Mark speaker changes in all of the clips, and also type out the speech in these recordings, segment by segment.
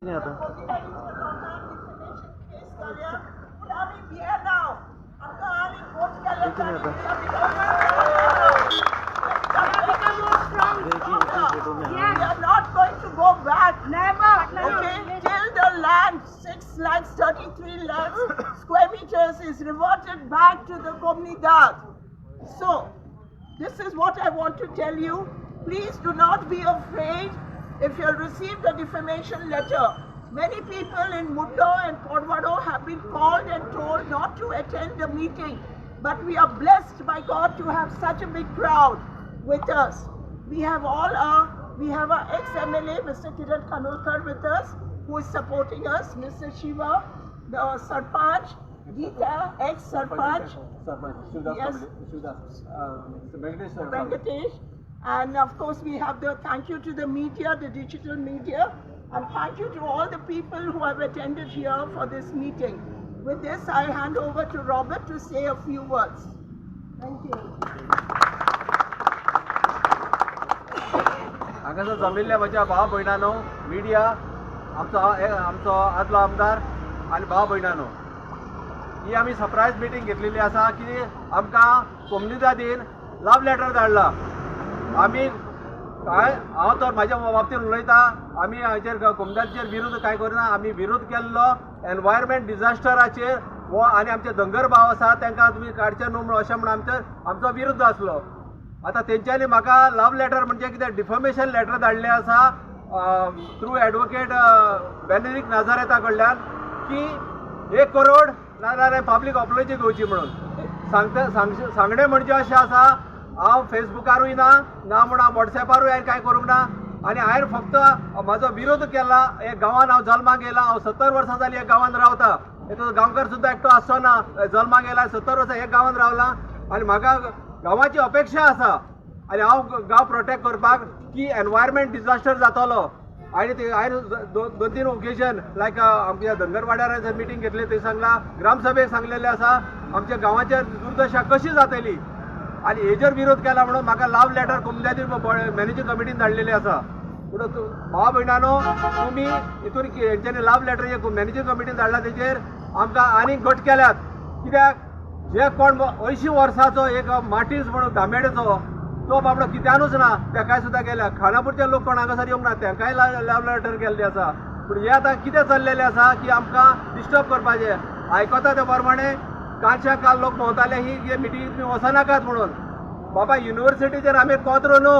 Speaker 1: आता
Speaker 2: We are not going to go back.
Speaker 3: Never.
Speaker 2: Okay, till the land, 6 lakhs, 33 lakhs square meters is reverted back to the Comunidade. So, this is what I want to tell you. Please do not be afraid if you received a defamation letter. Many people in Mundor and Porvorim have been called and told not to attend the meeting. But we are blessed by God to have such a big crowd with us. We have all our, we have our ex-MLA, Mr. Kiran Khanolkar with us, who is supporting us, Mr. Shiva, the Sarpanch, Geeta, ex-Sarpanch, Yes. Venkatesh, and of course we have the thank you to the media, the digital media, and thank you to all the people who have attended here for this meeting. With this, I hand over to Robert to say a few words. Thank you.
Speaker 4: हांगासर जमिल्ल्या म्हज्या भाव भयणांनो, media, आमचो आमचो आदलो आमदार आनी भाव भयणांनो, ही आमी सरप्रायज मिटींग घेतलेली आसा की आमकां कोमुनिदादीन लव लेटर धाडला. आमी काय, हांव तर म्हाज्या बाबतीन उलयता. आमी हाचेर कोमुनिदादीचेर विरोध कांय करिना. आमी विरोध केल्लो एनवायरमेंट डिजास्टराचेर हो आनी आमचे धंगर भाव आसा तांकां तुमी काडचे न्हू म्हणून अशें म्हणून आमचो आमचो विरोध आसलो. आतां तेंच्यांनी म्हाका लव लेटर म्हणजे कितें डिफॉमेशन लेटर धाडलें आसा थ्रू एडवोकेट बेनेडिक नाजारेता कडल्यान की 1 करोड नाजाल्यार पब्लीक अपॉलॉजी घेवची म्हणून सांगता. सांगणें म्हणजे अशें आसा, हांव फेसबुकारूय ना, ना म्हूण हांव वॉट्सॅपारूय हांवें कांय करूंक ना आनी हांवें फक्त म्हाजो विरोध केला. हे गांवान हांव जल्माक येयला, हांव 70 वर्सां जालीं ह्या गांवान रावता. हेतून गांवकार सुद्दां एकटो आसचो ना. जल्माक येयला, 70 वर्सां ह्या गांवान रावला आनी म्हाका गांवाची अपेक्षा आसा आनी हांव गांव प्रोटेक्ट करपाक की एनवायरमेंट डिजास्टर जातलो. आनी ते हांवें दोन दोन तीन ओकेजन लायक आमच्या धनगरवाड्यार मिटींग घेतली, थंय सांगला, ग्रामसभेक सांगलेलें आसा आमच्या गांवाचेर दुर्दशा कशी जातली आनी हेजेर विरोध केला म्हणून म्हाका लव लेटर कोमुनिदादी मॅनेजींग कमिटीन धाडलेले आसा. म्हणून भाव भयणानो, तुमी हितून हेंच्यांनी लव लेटर जे मॅनेजींग कमिटीन धाडला तेजेर आमकां आनीक घट केल्यात. कित्याक जे कोण 80 वर्साचो एक मार्टिन्स म्हणून दामेडेचो तो बाबडो कित्यानूच ना, तेकाय सुद्दां गेल्या. खानापूरचे लोक कोण हांगासर येवंक ना, तेंकाय लव लेटर केल्लें आसा. पूण हें आतां कितें चल्लेलें आसा की आमकां डिस्टर्ब करपाचें. आयकता ते प्रमाणे कालच्या काल लोक भोंवताले ही हे मिटिंगेक तुमी वचनाकात म्हणून. बाबा, युनिवर्सिटीचेर आमी कोत्रो न्हू.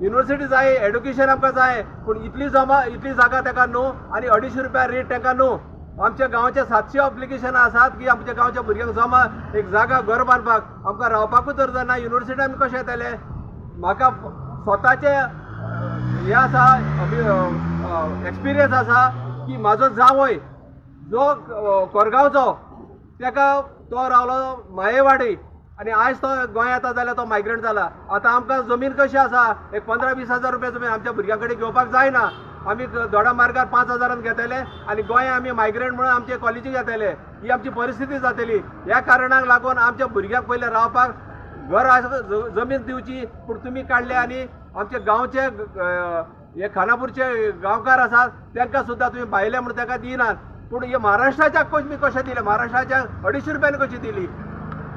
Speaker 4: युनिवर्सिटी जाय, एड्युकेशन आमकां जाय, पूण इतली जमा इतली जागा ताका न्हू आनी 250 रुपया रेट तांकां न्हू. आमच्या गांवचे 700 एप्लिकेशनां आसात की आमच्या गांवच्या भुरग्यांक जमा एक जागा घर बांदपाक. आमकां रावपाकूच जर जायना, युनिवर्सिटी आमी कशें येतले? म्हाका स्वताचे हें आसा, एक्सपिरियन्स आसा की म्हाजो जांवय जो कोरगांवचो, तेका तो रावलो मायेवाडी आनी आयज तो गोंयांत येता जाल्यार तो मायग्रंट जाला. आतां आमकां जमीन कशी आसा, एक 15-20 हजार रुपया जमीन आमच्या भुरग्यां कडेन घेवपाक जायना. आमी दोडा मार्गार 5 हजारान घेतले आनी गोंया आमी मायग्रंट म्हणून आमचे कॉलेजीक येतले, ही आमची परिस्थिती जातली. ह्या कारणाक लागून आमच्या भुरग्यांक पयलें रावपाक घर आसा, जमीन दिवची. पूण तुमी काडले आनी आमचे गांवचे हे खानापूरचे गांवकार आसात तांकां सुद्दां तुमी भायले म्हणून ताका दिनात. पूण हे महाराष्ट्राच्या तुमी कशें दिले? महाराष्ट्राच्या 250 रुपयांनी कशी दिली?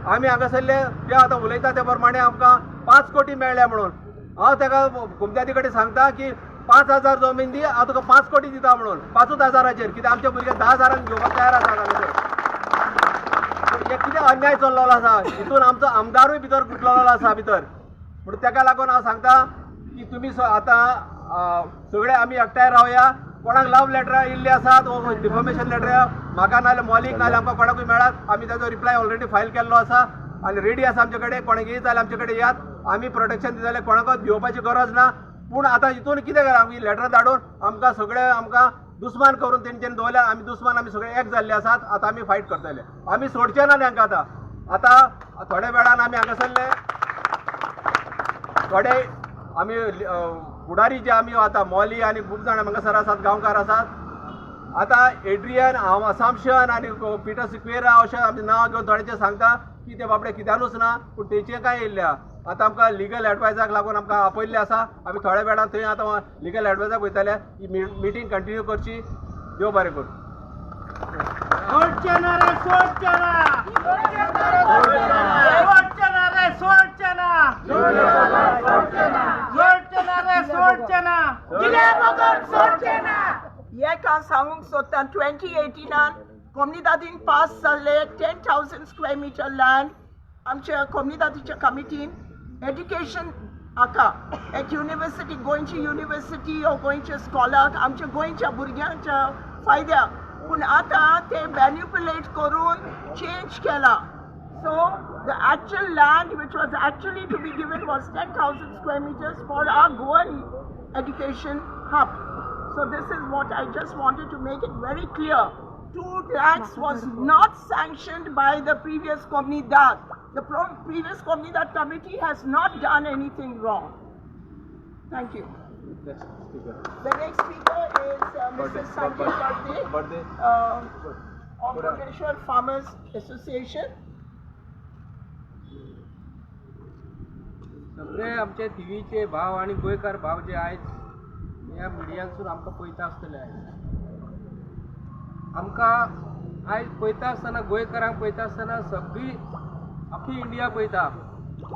Speaker 4: आमी हांगासरले ते आतां उलयता ते प्रमाणे आमकां 5 कोटी मेळ्ळ्या म्हणून. हांव ताका कोमुनिदादी कडेन सांगता की 5,000 जमीन दी, हांव तुका 5 कोटी दिता म्हणून, पांचूच हजाराचेर. कित्याक आमचे भुरगे 10 हजारांक घेवपाक तयार आसात हांगासर. पूण हे कितें अन्याय चल्लेलो आसा, हितून आमचो आमदारूय भितर गुटलेलो आसा भितर. म्हणून ताका लागून हांव सांगता की तुमी आतां सगळे आमी एकठांय रावया. कोणाक लव लेटरां येयल्ली आसात वो डिफॉमेशन लेटर, म्हाका नाजाल्यार मॉलीक नाजाल्यार आमकां कोणाकूय मेळात. आमी ताजो रिप्लाय ऑलरेडी फायल केल्लो आसा आनी रेडी आसा आमचे कडेन. कोणाक येयत जाल्यार आमचे कडेन येयात, आमी प्रोटेक्शन दितले. कोणाकूच भिवपाची गरज ना. पूण आतां हितून कितें करा, आमी लेटर धाडून आमकां सगळे आमकां दुस्मान करून तेंच्यांनी दवरल्या. आमी दुस्मान, आमी सगळे एक जाल्ले आसात. आतां आमी फायट करतले, आमी सोडचे ना तांकां. आतां आतां थोड्या वेळान आमी हांगासरले थोडे आमी फुडारी जे आमी आतां मॉली आनी खूब जाणां हांगासर आसात, गांवकार आसात. आतां एड्रियन हांव असामशन आनी पिटर सिक्वेरा अशें आमी नांव घेवन थोड्यांचे सांगता की ते बाबडे कित्यानूच ना, पूण तेंचे काय येयल्ल्या. आतां आमकां लिगल एडवायजाक लागून आमकां आपयल्लें आसा. आमी थोड्या वेळान थंय आतां लिगल एडवायजाक वयतले. ही मिटींग कंटिन्यू करची. देव बरें करूं.
Speaker 1: सोडचे ना रे, सोडचे ना, सोडचे ना रे, सोडचे ना, सोडचे ना रे, सोडचे ना.
Speaker 2: दिल्या बगर सोडचे ना. एक हांव सांगूंक सोदता, 2018 कोमनिदादीन पास जाल्ले 10,000 स्क्वेअर मिटर लँड आमच्या कोमनिदादीच्या कमिटीन एड्युकेशन हाका एक युनिवर्सिटी, गोंयची युनिवर्सिटी ओ गोंयच्या स्कॉलाक, आमच्या गोंयच्या भुरग्यांच्या फायद्याक. पूण आतां ते मॅन्युपुलेट करून चेंज केला. So the actual land which was actually to be given was 10,000 square meters for our Goan education hub. So this is what I just wanted to make it very clear. 2 lakhs was not sanctioned by the previous Comunidad. The previous Comunidad committee has not done anything wrong. Thank you. The next speaker is Mr. Sanjay Barde,
Speaker 4: Barde.
Speaker 2: Of Murudeshwar Farmers Association.
Speaker 3: सगळे आमचे थिवीचे भाव आणि गोंयकार भाव जे आयज ह्या मिडियांसून आमकां पळयता आसतले, आयज आमकां आयज पळयता आसतना, गोंयकारांक पळयता आसतना सगळी आख्खी इंडिया पळयता.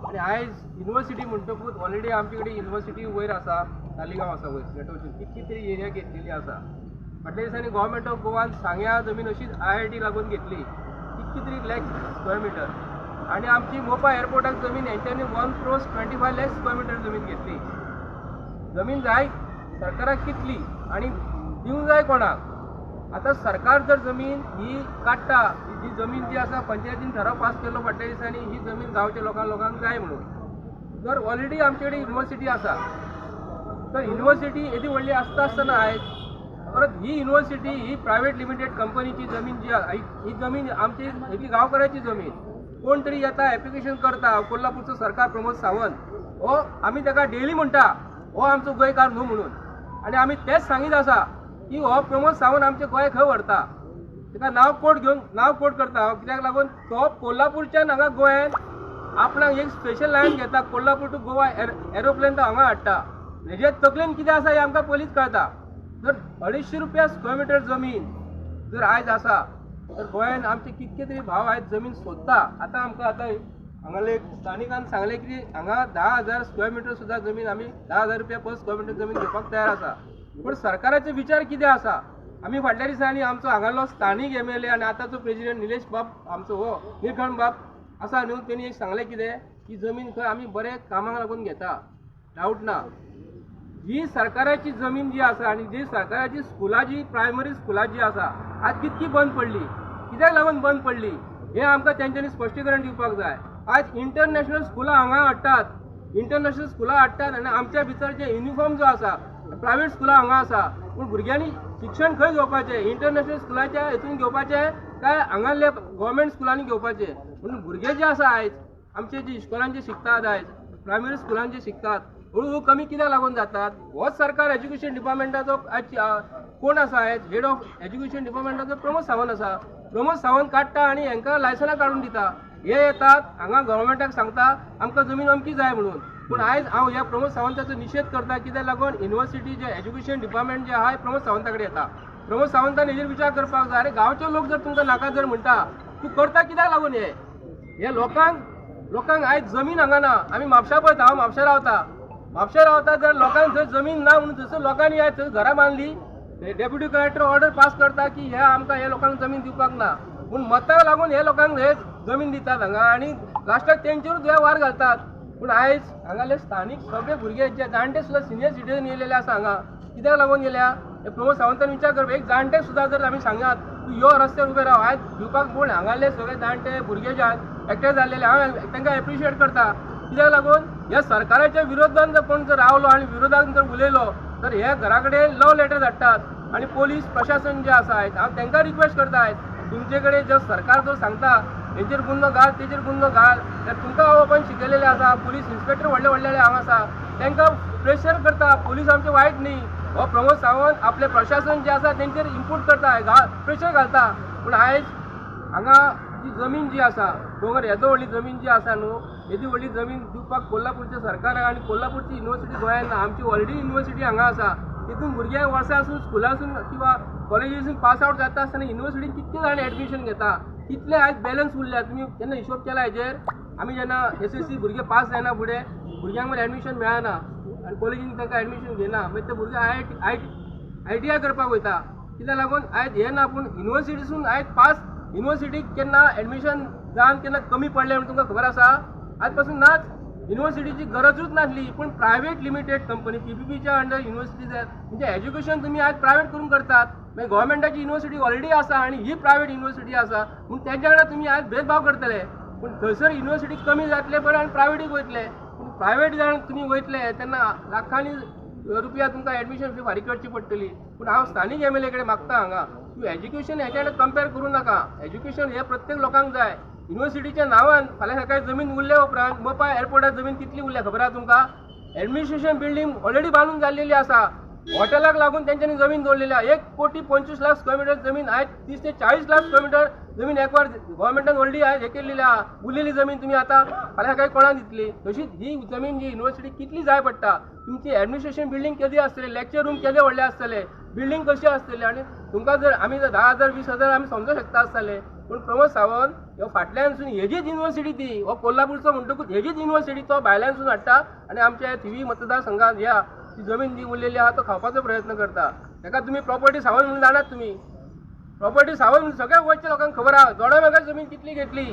Speaker 3: आनी आयज युनिवर्सिटी म्हणटकूच ऑलरेडी आमचे कडेन युनिवर्सिटी वयर आसा, तालिगांव आसा वयर नेटोवची, कितली तरी एरिया घेतलेली आसा. फाटल्या दिसांनी गव्हर्मेंट ऑफ गोवान सांग्या जमीन अशीच IIT लागून घेतली, कितली तरी लॅक्स स्क्वेअर मिटर. आनी आमची मोपा एअरपोर्टाक जमीन हेंच्यांनी 1 crores 25 lakhs square meter जमीन घेतली. जमीन जाय सरकाराक कितली आनी दिवंक जाय कोणाक? आतां सरकार जर जमीन ही काडटा, ही जी जमीन जी आसा पंचायतीन ठराव पास केल्लो फाटल्या दिसांनी, ही जमीन गांवच्या लोकांक जाय म्हणून. जर ऑलरेडी आमचे कडेन युनिवर्सिटी आसा तर युनिवर्सिटी येदी व्हडली आसता आसतना आयज परत ही युनिवर्सिटी ही प्रायवेट लिमिटेड कंपनीची जमीन जी आसा, ही जमीन आमची ही गांवकाराची जमीन. कोण तरी येता, एप्लिकेशन करता. कोल्हापूरचो सरकार प्रमोद सावंत हो, आमी ताका डेली म्हणटा हो आमचो गोंयकार न्हू म्हणून. आनी आमी तेंच सांगीत आसा की हो प्रमोद सावंत आमचे गोंय खंय व्हरता, ताका नांव कोट घेवन नांव कोट करता. कित्याक लागून तो कोल्हापूरच्यान हांगा गोंयांत आपणाक एक स्पेशल लायन घेता, कोल्हापूर टू गोवा एरोप्लेन तो हांगा हाडटा. हेजे तकलेन कितें आसा हें आमकां पयलींच कळटा. जर 250 रुपया स्क्वेअर मिटर जमीन जर आयज आसा तर गोंयान आमचे कितके तरी भाव आयज जमीन सोदता. आतां आमकां आतां हांगाले स्थानिकान सांगलें की हांगा 10,000 स्क्वेअर मिटर सुद्दां जमीन आमी 10,000 रुपया पर स्क्वेअर मिटर जमीन घेवपाक तयार आसा. पूण सरकाराचो विचार कितें आसा, आमी फाटल्या दिसांनी आमचो हांगालो स्थानीक MLA आनी आतांचो प्रेजिडेंट निलेश बाब आमचो हो निळकंठ बाब आसा न्हू, तेणी एक सांगलें कितें की जमीन खंय आमी बरे कामाक लागून घेता, डावट ना. जी सरकाराची जमीन जी आसा आनी जी सरकाराची स्कुलां जी प्रायमरी स्कुलां जी आसा आज कितकी बंद पडली, कित्याक लागून बंद पडली हें आमकां तेंच्यांनी स्पश्टीकरण दिवपाक जाय. आज इंटरनॅशनल स्कुलां हांगा हाडटात, इंटरनॅशनल स्कुलां हाडटात आनी आमच्या भितर जे युनिफॉर्म जो आसा प्रायवेट स्कुलां हांगा आसा, पूण भुरग्यांनी शिक्षण खंय घेवपाचें? इंटरनॅशनल स्कुलाच्या हितून घेवपाचें काय हांगासरले गव्हर्मेंट स्कुलांनी घेवपाचें? म्हणून भुरगे जे आसा आयज आमचे जे इस्कॉलान जे शिकतात, आयज प्रायमरी स्कुलान जे शिकतात, हळू हळू कमी कित्याक लागून जातात? होच सरकार एज्युकेशन डिपार्टमेंटाचो आयज कोण आसा आयज हेड ऑफ एज्युकेशन डिपार्टमेंटाचो प्रमोद सावंत आसा. प्रमोद सावंत काडटा आनी हांकां लायसनां काडून दिता. हे येतात हांगा गव्हर्मेंटाक सांगता आमकां जमीन अमकी जाय म्हणून. पूण आयज हांव ह्या प्रमोद सावंताचो निशेध करता, कित्याक लागून युनिवर्सिटी जे एज्युकेशन डिपार्टमेंट जे आहा हें प्रमोद सावंता कडेन येता. प्रमोद सावंतान हेजेर विचार करपाक जाय. आरे गांवचे लोक जर तुमकां नाका जर म्हणटा, तूं करता कित्याक लागून हे? हे लोकांक आयज जमीन हांगा ना. आमी म्हापशा पळयता, हांव म्हापशा रावता, म्हापशा रावता जर लोकांक थंय जमीन ना म्हणून थंयसर लोकांनी आयज थंय घरां बांदली. डेप्युटी कलेक्टर ऑर्डर पास करता की हे आमकां हे लोकांक जमीन दिवपाक ना, पूण मताक लागून हे लोकांक हे जमीन दितात हांगा आनी लास्टाक तेंचेरूच हे वार घालतात. पूण आयज हांगाले स्थानीक सगळे भुरगे जे जाणटे सुद्दां सिनियर सिटीजन येयलेले आसा हांगा, कित्याक लागून येयल्या हे प्रमोद सावंतान विचार करप. एक जाणटे सुद्दां जर आमी सांगात तूं यो रस्त्यार उबे राव, आयज दिवपाक कोण हांगाले सगळे जाणटे भुरगे जे आहात एकटे जाल्लेले, हांव तांकां एप्रिशिएट करता. कित्याक लागून ह्या सरकाराच्या विरोधान जर कोण जर रावलो आनी विरोधान जर उलयलो तर हे घरा कडेन लव लेटर धाडटात. आनी पोलीस प्रशासन जे आसा आयज हांव तांकां रिक्वेस्ट करता, आयज तुमचे कडेन जो सरकार जो सांगता हेचेर गुन्नो घाल तेचेर गुन्नो घाल, तर तुमकां हांव बापायन शिकयलेले आसा. पुलीस इन्स्पेक्टर व्हडले व्हडले हांगा आसा, तांकां प्रेशर करता. पुलीस आमचे वायट न्ही, हो प्रमोद सावंत आपले प्रशासन जे आसा तेंचेर इनपूट करता, प्रेशर घालता. पूण आयज हांगा तुमची जमीन जी आसा, दोंगर येदो व्हडली जमीन जी आसा न्हू, येदी व्हडली जमीन दिवपाक कोल्हापूरच्या सरकाराक आनी कोल्हापूरची युनिवर्सिटी गोंयांत ना. आमची ऑलरेडी युनिवर्सिटी हांगा आसा, तितून भुरगे वर्सां स्कुलासून किंवा कॉलेजीसून पास आवट जाता आसतना युनिवर्सिटीन कितके जाण एडमिशन घेता, कितले आयज बॅलन्स उरल्या, तुमी केन्ना हिशोब केला हेजेर? आमी जेन्ना SSC भुरगे पास जायना फुडें भुरग्यांक मागीर एडमिशन मेळना आनी कॉलेजीन तांकां एडमिशन घेना, मागीर ते भुरगे ITI करपाक वयता. कित्याक लागून आयज हें ना, पूण युनिवर्सिटीसून आयज पास युनिवर्सिटीक केन्ना एडमिशन जावन केन्ना कमी पडलें म्हूण तुमकां खबर आसा? आज पासून नाच. युनिवर्सिटीची गरजूच नासली, पूण प्रायवेट लिमिटेड कंपनी PPPच्या अंडर युनिवर्सिटी जाय, म्हणजे एज्युकेशन तुमी आयज प्रायवेट करून करतात. मागीर गव्हर्मेंटाची युनिवर्सिटी ऑलरेडी आसा आनी ही प्रायवेट युनिवर्सिटी आसा, पूण तेंच्या वांगडा तुमी आयज भेदभाव करतले. पूण थंयसर युनिवर्सिटी कमी जातले बरें आनी प्रायवेटीक वयतले. पूण प्रायवेट जावन तुमी वयतले तेन्ना लाखांनी रुपया तुमकां एडमिशन फी फारीक करची पडटली. पूण हांव स्थानीक MLA कडेन मागता हांगा, तूं एज्युकेशन हेच्या कडेन कंपेर करूं नाका. एज्युकेशन हें प्रत्येक लोकांक जाय. युनिवर्सिटीच्या नांवान फाल्यां सकाळी जमीन उरल्या उपरांत मोपा एअरपोर्टार जमीन कितली उरल्या खबर आसा तुमकां? एडमिनिस्ट्रेशन बिल्डींग ऑलरेडी बांदून जाल्लेली आसा, हॉटेलाक लागून तेंच्यांनी जमीन दवरलेली आसा. 1,25,00,000 स्क्वेअर मिटर जमीन आयज 30 ते 40 लाख स्क्वेअर मिटर जमीन एकवार गव्हर्मेंटान व्हडली आयज हे केल्लेली आसा. उरलेली जमीन तुमी आतां फाल्यां सकाळी कोणाक दितली? तशीच ही जमीन जी युनिवर्सिटी कितली जाय पडटा, तुमची एडमिनिस्ट्रेशन बिल्डींग केदी आसतली, लेक्चर रूम केदे व्हडले आसतले, बिल्डींग कशी आसतली, आनी तुमकां जर आमी जर 10,000 20,000 आमी समजूंक शकता आसतले. पूण प्रमोद सावंत ह्यो फाटल्यानसून हेजीच युनिवर्सिटी ती हो कोल्हापूरचो म्हणटकूच हेजीच युनिवर्सिटी तो भायल्यानसून हाडटा आनी आमच्या थिवी मतदारसंघात ह्या ती जमीन जी उरलेली आहा तो खावपाचो प्रयत्न करता. ताका तुमी प्रॉपर्टी सावंत म्हणून जाणात, तुमी प्रॉपर्टी सावंत म्हणून सगळ्या गोंयच्या लोकांक खबर आहा. दोडामार्गार जमीन कितली घेतली,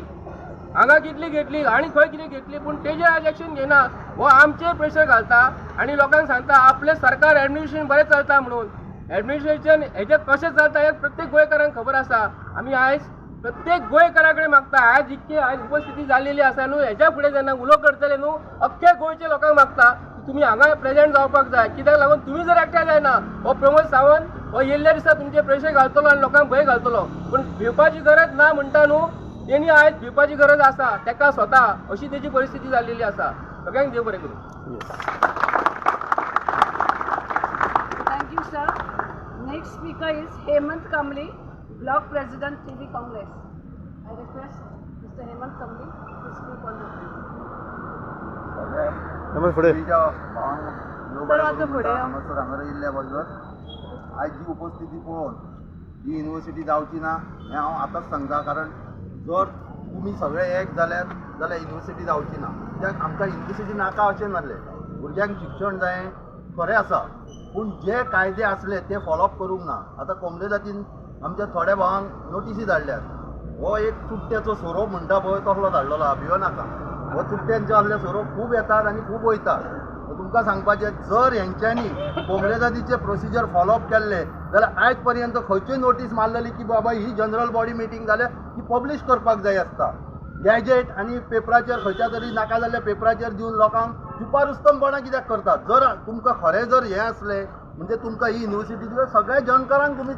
Speaker 3: हांगा कितली घेतली आनी खंय कितें घेतली, पूण तेजेर आज एक्शन घेना. हो आमचेर प्रेशर घालता आनी लोकांक सांगता आपलें सरकार एडमिनिस्ट्रेशन बरें चलता म्हणून. एडमिनिस्ट्रेशन हेजें कशें चलता हें प्रत्येक गोंयकारांक खबर आसा. आमी आयज प्रत्येक गोंयकारा कडेन मागता, आयज इतकी आयज उपस्थिती जाल्लेली आसा न्हू, हेज्या फुडें जेन्ना उलो करतले न्हू अख्खे गोंयच्या लोकांक मागता तुमी हांगा प्रेजेंट जावपाक जाय. कित्याक लागून तुमी जर एकठांय जायना हो प्रमोद सावंत हो येयल्ल्या दिसा तुमचे प्रेशर घालतलो आनी लोकांक भंय घालतलो. पूण भिवपाची गरज ना म्हणटा न्हू, तेणी आयज भिवपाची गरज आसा तेका स्वता, अशी तेजी परिस्थिती जाल्लेली आसा. सगळ्यांक देव बरें करूं.
Speaker 5: Thank you, sir. Next speaker is Hemant Kamli, Block President, TV Congress. I request Mr. Hemant Kamli to speak on the
Speaker 6: sir, आता फुडें यो. हांगासर हांगा येयल्ल्या बगर आयज जी उपस्थिती पळोवन ही युनिवर्सिटी जावची ना हें हांव आतांच सांगता. कारण जर तुमी सगळे एक जाल्यार जाल्यार युनिवर्सिटी जावची ना. कित्याक आमकां युनिवर्सिटी नाका अशें नासलें, भुरग्यांक शिक्षण जाय खरें आसा, पूण जे कायदे आसले ते फॉलोअप करूंक ना. आतां कोमलेजातीन आमच्या थोड्या भावांक नोटिसी धाडल्यात. हो एक चुट्ट्याचो सोरोप म्हणटा पळय तसलो धाडलेलो आहा, भियो नाका. हो चुट्ट्यांचे असले सोरोप खूब येतात आनी खूब वयतात. तुमकां सांगपाचें, जर हेंच्यांनी कोमलेजातीचे प्रोसिजर फॉलोअप केल्ले जाल्यार आयज पर्यंत खंयच्योय नोटीस मारलेली की बाबा ही जनरल बॉडी मिटींग जाल्यार ती पब्लीश करपाक जाय आसता. गॅजेट आनी पेपराचेर खंयच्या तरी नाका जाल्ल्या पेपराचेर दिवन लोकांक छुपारुस्तमपणां कित्याक करतात? जर तुमकां खरें जर हें आसलें म्हणजे तुमकां ही युनिवर्सिटी दिवप सगळ्या जणकारांक तुमी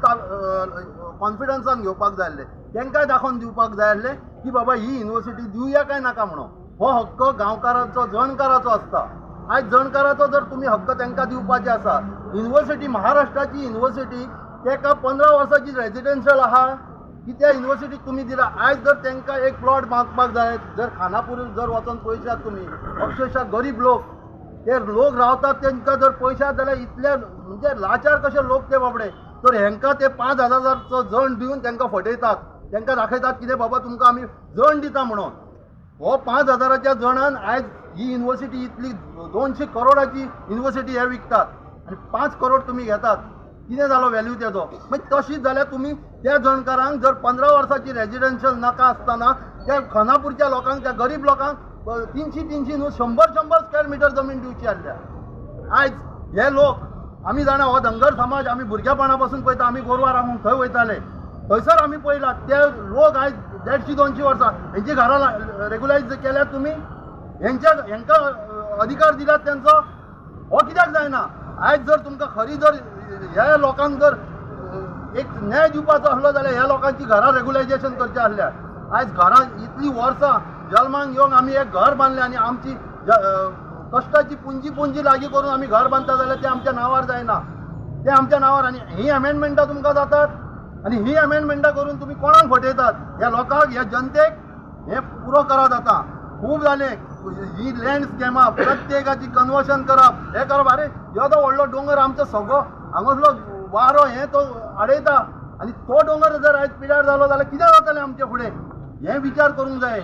Speaker 6: कॉन्फिडन्सान घेवपाक जाय आसलें, तांकांय दाखोवन दिवपाक जाय आसलें की बाबा ही युनिवर्सिटी दिवया काय नाका म्हणून. हो हक्क गांवकारांचो जणकाराचो आसता. आयज जणकाराचो जर तुमी हक्क तांकां दिवपाचे आसा, युनिवर्सिटी महाराष्ट्राची युनिवर्सिटी ताका 15 वर्सांची रेजिडेन्शियल आहा की त्या युनिवर्सिटीक तुमी दिला. आयज जर तांकां एक प्लॉट मागपाक जाय, जर खानापूर जर वचोन पळयशात तुमी, अक्षरशः गरीब लोक ते लोक रावतात, तांकां जर पयशात जाल्यार इतले म्हणजे लाचार कशे लोक ते बाबडे. तर हेंकां ते 5,000चो जण दिवन तांकां फटयतात, तांकां दाखयतात कितें बाबा तुमकां आमी जण दिता म्हणून. हो 5,000च्या जणान आयज ही युनिवर्सिटी इतली 200 करोडाची युनिवर्सिटी हे विकतात आनी 5 करोड तुमी घेतात, कितें जालो व्हॅल्यू तेजो? मागीर तशीच जाल्यार तुमी त्या जणकारांक जर 15 वर्साची रेजिडेन्शियल नाका आसतना त्या खानापूरच्या लोकांक, त्या गरीब लोकांक 300-300 न्हू 100-100 स्क्वेअर मिटर जमीन दिवची आसल्या. आयज हे लोक आमी जाणा, हो धनगर समाज आमी भुरगेपणा पासून पळयता, आमी गोरवां राखूंक थंय वयताले, थंयसर आमी पळयला ते लोक आयज 150-200 वर्सां हेंची घरां रेगुलायज केल्यात तुमी, हेंकां अधिकार दिल्यात तेंचो, हो कित्याक जायना? आयज जर तुमकां खरी जर ह्या लोकांक जर एक न्याय दिवपाचो आसलो जाल्यार ह्या लोकांची घरां रेगुलायजेशन करचें आसल्यार. आयज घरां इतलीं वर्सां जल्माक येवन आमी एक घर बांदलें आनी आमची कश्टाची पुंजी पुंजी लागीं करून आमी घर बांदता जाल्यार तें आमच्या नांवार जायना, तें आमच्या नांवार. आनी हीं अमेंडमेंटां तुमकां जातात. आनी ही अमेंडमेंटां करून तुमी कोणाक फटयतात? ह्या लोकांक, ह्या जनतेक हें पुरो करात. आतां खूब जालें ही लँड स्कॅमां, प्रत्येकाची कन्वर्शन करप, हें करप. आरे येदो व्हडलो दोंगर आमचो सगळो हांगासलो वारो हें तो आडयता आनी तो दोंगर जर आयज पिड्यार जालो जाल्यार कितें जातलें आमचें फुडें? हें विचार करूंक जाय.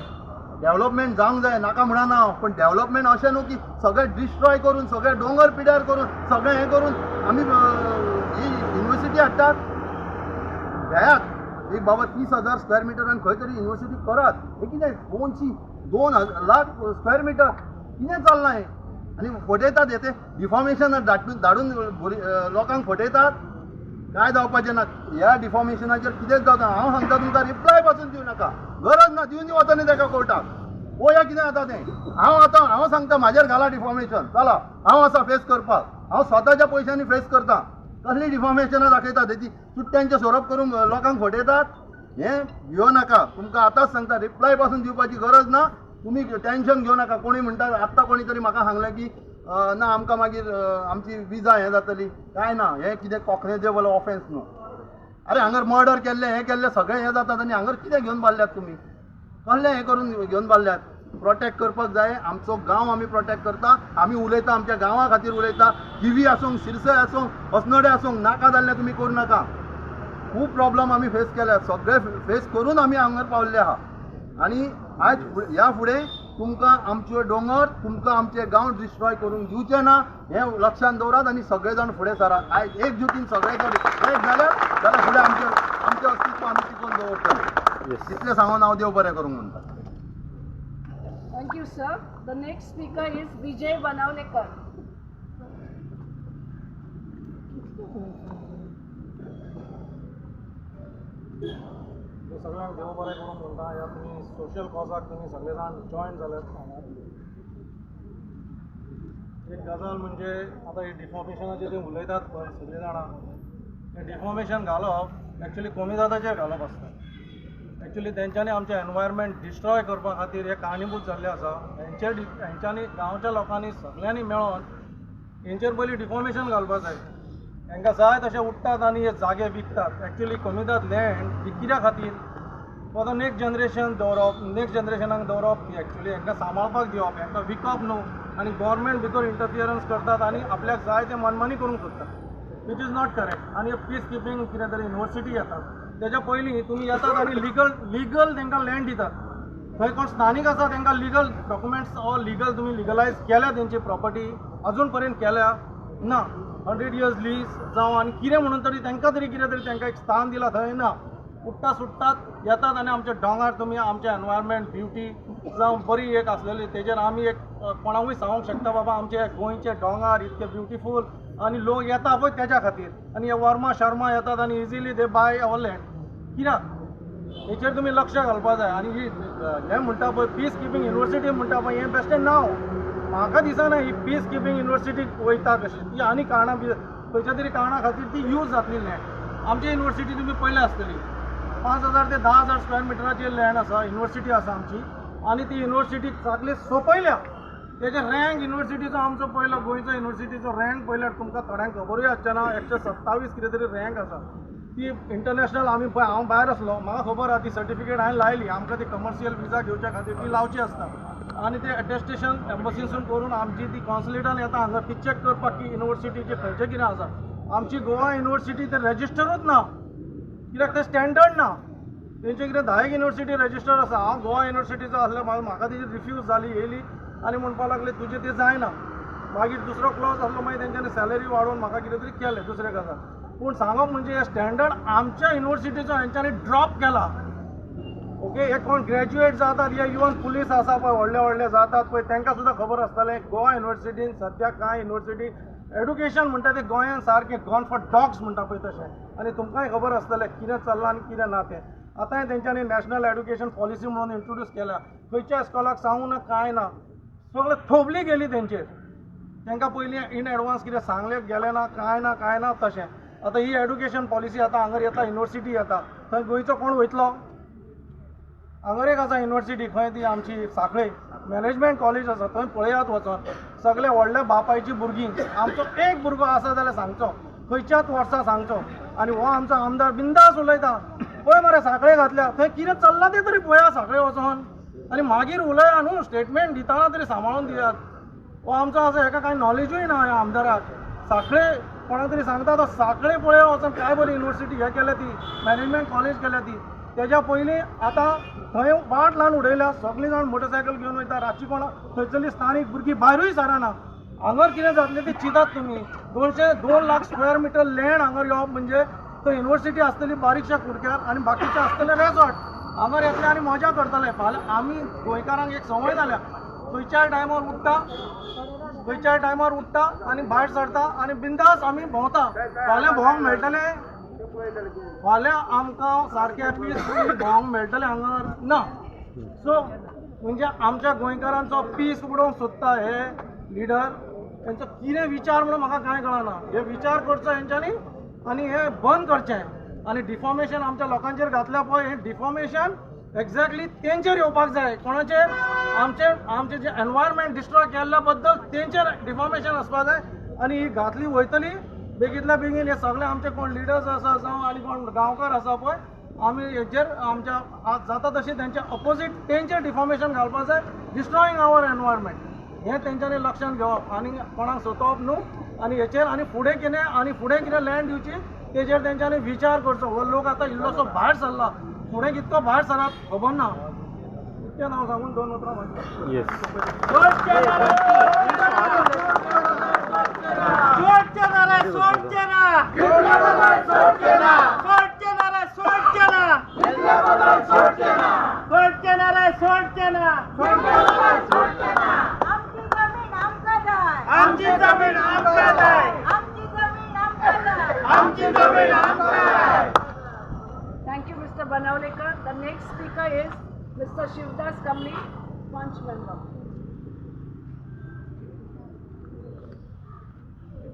Speaker 6: डेवलपमेंट जावंक जाय, नाका म्हणना हांव, पण डेवलपमेंट अशें न्हू की सगळें डिस्ट्रॉय करून, सगळें दोंगर पिड्यार करून, सगळें हें करून आमी ही युनिवर्सिटी हाडटात. घेयात एक बाबा 30,000 स्क्वेअर मिटरान खंय तरी युनिवर्सिटी करात. हें कितें 2 लाख स्क्वेअर मिटर कितें चल्लां हें? आनी फटयतात हे, ते डिफॉमेशन धाडून लोकांक फटयतात. कांय जावपाचें ना ह्या डिफॉमेशनाचेर, कितेंच जावचें. हांव सांगता तुमकां, रिप्लाय पासून दिवं नाका, गरज ना. दिवन वचनी ताका कोर्टाक, पळोवया कितें जाता तें. हांव आतां हांव सांगता, म्हाजेर घाला डिफॉमेशन, चला हांव आसा फेस करपाक. हांव स्वताच्या पयशांनी फेस करता. कसली डिफॉमेशनां दाखयतात तेची चुट्ट्यांचे सोरोप करून लोकांक फटयतात. हें भियो नाका, तुमकां आतांच सांगता, रिप्लाय पासून दिवपाची गरज ना. तुमी टेंशन घेवं नाका. कोणी म्हणटा आत्तां कोणी तरी म्हाका सांगलें की ना आमकां मागीर आमची विजा हें जातली. कांय ना, हें कितें कॉग्नेजेबल ऑफेन्स न्हू. अरे हांगर मर्डर केल्लें, हें केल्लें, सगळें हें जातात आनी हांगर कितें घेवन बारल्यात तुमी? कसलें हें करून घेवन बारल्यात? प्रोटेक्ट करपाक जाय आमचो गांव. आमी प्रोटेक्ट करता, आमी उलयता, आमच्या गांवा खातीर उलयता. थिवी आसूं, सिरसय आसूं, अस्नोडें आसूं, नाका जाल्लें तुमी करूं नाका. खूब प्रॉब्लम आमी फेस केल्या, सगळे फेस करून आमी हांगर पावल्ले आहा. आनी आयज ह्या फुडें तुमकां आमचे दोंगर, तुमकां आमचे गांव डिस्ट्रॉय करूंक दिवचे ना, हें लक्षांत दवरात आनी सगळे जाण फुडें सरात. आयज एकजुटीन सगळे जण एक जाल्यार जाल्यार फुडें आमचें आमचें अस्तित्व आमी टिकोवन दवरतले. इतलें सांगून हांव देव बरें करूंक म्हणटा.
Speaker 5: Thank you, sir. The next speaker is Vijay Banavlekar.
Speaker 7: सगळ्यांक देव बरें करूं म्हणटा. ह्या तुमी सोशल कॉजाक तुमी सगळे जाण जॉयन जाल्यात. एक गजाल म्हणजे आतां ही डिफॉमेशनाचेर ते उलयतात पळय सगळीं जाणां, हें डिफॉमेशन घालप एक्चुली कोमिदादाचेर घालप आसता. एक्चुली तेंच्यांनी आमचें एनवायरमेंट डिस्ट्रॉय करपा खातीर हे कारणीभूत जाल्ले आसा. हेंच्यांनी गांवच्या लोकांनी सगळ्यांनी मेळोन हेंचेर पयलीं डिफॉमेशन घालपा जाय. हेंकां जाय तशें उठ्ठात आनी हे जागे विकतात. एक्चुली कोमिदाद लँड ही कित्या खातीर? फॉर the next generation दवरप, नेक्स्ट जनरेशनाक दवरप ती. एक्चुली हेंकां सांबाळपाक दिवप, हेंकां विकप न्हू. आनी गोवोरमेंट भितर इंटरफियरन्स करतात आनी आपल्याक जाय तें मनमानी करूंक सोदतात, which is not correct. आनी पीस किपिंग कितें तरी युनिवर्सिटी येतात, तेज्या पयलीं तुमी येतात आनी लिगल तेंकां लँड दितात. थंय कोण स्थानीक आसा तेंकां लिगल डॉक्युमेंट्स ऑर लिगल तुमी लिगलायज केल्या तेंची प्रॉपर्टी? अजून पर्यंत केल्या ना. 100 इयर्स लीज जावं आनी कितें म्हणून तरी तेंकां तरी कितें तरी तेंकां एक स्थान दिलां थंय ना. उठ्ठा सुट्टात येतात आनी आमच्या दोंगार तुमी आमचें एनवायरमेंट ब्युटी जावं बरी एक आसलेली तेजेर आमी एक कोणाकूय सांगूंक शकता, बाबा आमचे गोंयचे दोंगार इतके ब्युटिफूल आनी लोक येता पळय तेज्या खातीर. आनी हे वर्मा शर्मा येतात आनी easily they buy our land. कित्याक? हेचेर तुमी लक्ष घालपा जाय. आनी ही हें म्हणटा पळय पीस किपिंग युनिवर्सिटी म्हणटा पळय, हें बेश्टें नांव. म्हाका दिसना ही पीस किपिंग युनिवर्सिटी वयता कशी ती. आनी कारणां खंयच्या तरी कारणा खातीर ती यूज जातली लँड. आमची युनिवर्सिटी तुमी पळयल्या आसतली, 5,000 ते 10,000 स्क्वेअर मिटराची लँड आसा, युनिवर्सिटी आसा आमची. आनी ती युनिवर्सिटी सगळी सोंपयल्या. तेजे रँक युनिवर्सिटीचो आमचो पयलो गोंयचो युनिवर्सिटीचो रँक पळयल्यार तुमकां थोड्यांक खबरूय आसचें ना, 127 कितें तरी रँक आसा ती इंटरनॅशनल. आमी पळय, हांव भायर आसलो, म्हाका खबर आहा. ती सर्टिफिकेट हांवें लायली. आमकां ती कमर्शियल विजा घेवच्या खातीर ती लावची आसता आनी ते अटेस्टेशन एम्बसीसून करून आमची ती कॉन्सुलेटान येता हांगा ती चॅक करपाक की युनिवर्सिटीचे खंयचें कितें आसा. आमची गोवा युनिवर्सिटी ते रजिस्टरूच ना, कित्याक ते स्टँडर्ड ना तेंचे. कितें 10 एक युनिवर्सिटी रजिस्टर आसा. हांव गोवा युनिवर्सिटीचो आसलो, म्हाका तेजी रिफ्यूज जाली. येयली आनी म्हणपाक लागले तुजें तें जायना. मागीर दुसरो क्लॉज आसलो, मागीर तेंच्यांनी सॅलरी वाडोवन म्हाका कितें तरी केलें दुसरें गजाल. पूण सांगप म्हणजे हे स्टँडर्ड आमच्या युनिवर्सिटीचो हेंच्यांनी ड्रॉप केला. ओके, हे कोण ग्रॅज्युएट जातात, हे इवन पुलीस आसा पळय, व्हडले व्हडले जातात पळय, तांकां सुद्दां खबर आसतलें गोवा युनिवर्सिटीन सद्याक कांय युनिवर्सिटी एडुकेशन म्हणटा तें गोंयान सारकें गॉन फॉर डॉग्स म्हणटा पळय तशें. आनी तुमकांय खबर आसतलें कितें चल्लां आनी कितें ना तें. आतांय तेंच्यांनी नॅशनल एडुकेशन पॉलिसी म्हणून इंट्रोड्यूस केल्या. खंयच्या इस्कॉलाक सांगूं ना, कांय ना, सगळें थोबली गेली तेंचेर. तांकां पयलीं इन एडवान्स कितें सांगलें गेलें ना, कांय ना, कांय ना तशें. आतां ही एडुकेशन पॉलिसी आतां हांगर येता, युनिवर्सिटी येता, थंय गोंयचो कोण वयतलो? हांगर एक आसा युनिवर्सिटी, खंय ती आमची साखळे मॅनेजमेंट कॉलेज आसा, थंय पळयात वचोन सगळे व्हडल्या बापायची भुरगीं. आमचो एक भुरगो आसा जाल्यार सांगचो, खंयच्याच वर्सा सांगचो. आनी हो आमचो आमदार बिंदास उलयता, पळय मरे साखळे घातल्या थंय कितें चल्लां तें तरी पळया साखळे वचोन आनी मागीर उलया न्हू, स्टेटमेंट दितना तरी सांबाळून दियात. हो आमचो आसा हेका कांय नॉलेजूय ना ह्या आमदाराक. साखळे कोणाक तरी सांगता तो साखळे पळया वचोन काय बरी युनिवर्सिटी हे केल्या ती, मॅनेजमेंट कॉलेज केल्या ती. तेज्या पयलीं आतां थंय वाट लावन उडयल्या, सगळीं जाण मोटरसायकल घेवन वयता, रातची कोणा थंयसरली स्थानीक भुरगीं भायरूय सरना. हांगर कितें जातलें तें चिंतात तुमी. 2 लाख स्क्वेअर मिटर लँड हांगर येवप म्हणजे थंय युनिवर्सिटी आसतली बारीकशा कुडक्यार आनी बाकीचे आसतले रेजॉर्ट. हांगर येतले आनी मजा करतले. फाल्यां आमी गोंयकारांक एक संवय जाल्या, खंयच्याय टायमार उठ्ठा, खंयच्याय टायमार उठ्ठा आनी भायर सरता आनी बिंदास आमी भोंवता. फाल्यां भोंवंक मेळटलें, फाल्यां आमकां सारकें पीसफुली भोंवंक मेळटलें हांगर ना. सो म्हणजे आमच्या गोंयकारांचो पीस उडोवंक सोदता हे लिडर. तेंचो कितें विचार म्हणून म्हाका कांय कळना. हे विचार करचो हेंच्यांनी आनी हे बंद करचें. आनी डिफॉमेशन आमच्या लोकांचेर घातल्या पळय, हें डिफॉमेशन एक्झॅक्टली तेंचेर येवपाक जाय. कोणाचेर? आमचे आमचे जे एनवायरमेंट डिस्ट्रॉय केल्ल्या बद्दल तेंचेर डिफॉमेशन आसपाक जाय. आनी ही घातली वयतली बेगीतल्या बेगीन. हे सगळे आमचे कोण लिडर्स आसा जावं आनी कोण गांवकार आसा पळय, आमी हेचेर आमच्या आज जाता तशें तेंच्या अपोजीट तेंचेर डिफॉमेशन घालपाक जाय, डिस्ट्रॉईंग our environment. हें तेंच्यांनी लक्षांत घेवप आनी कोणाक सतोवप न्हू. आनी हेचेर आनी फुडें कितें आनी फुडें कितें लँड दिवची तेजेर तेंच्यांनी विचार करचो. हो लोक आतां इल्लोसो भायर सरला, फुडें कितको भायर सरत खबर ना. इतकें हांव सांगून 2 उतरां म्हजी.
Speaker 5: Thank you, Mr. Banavlekar. The next speaker is Mr. Shivdas Kamli, Panch member.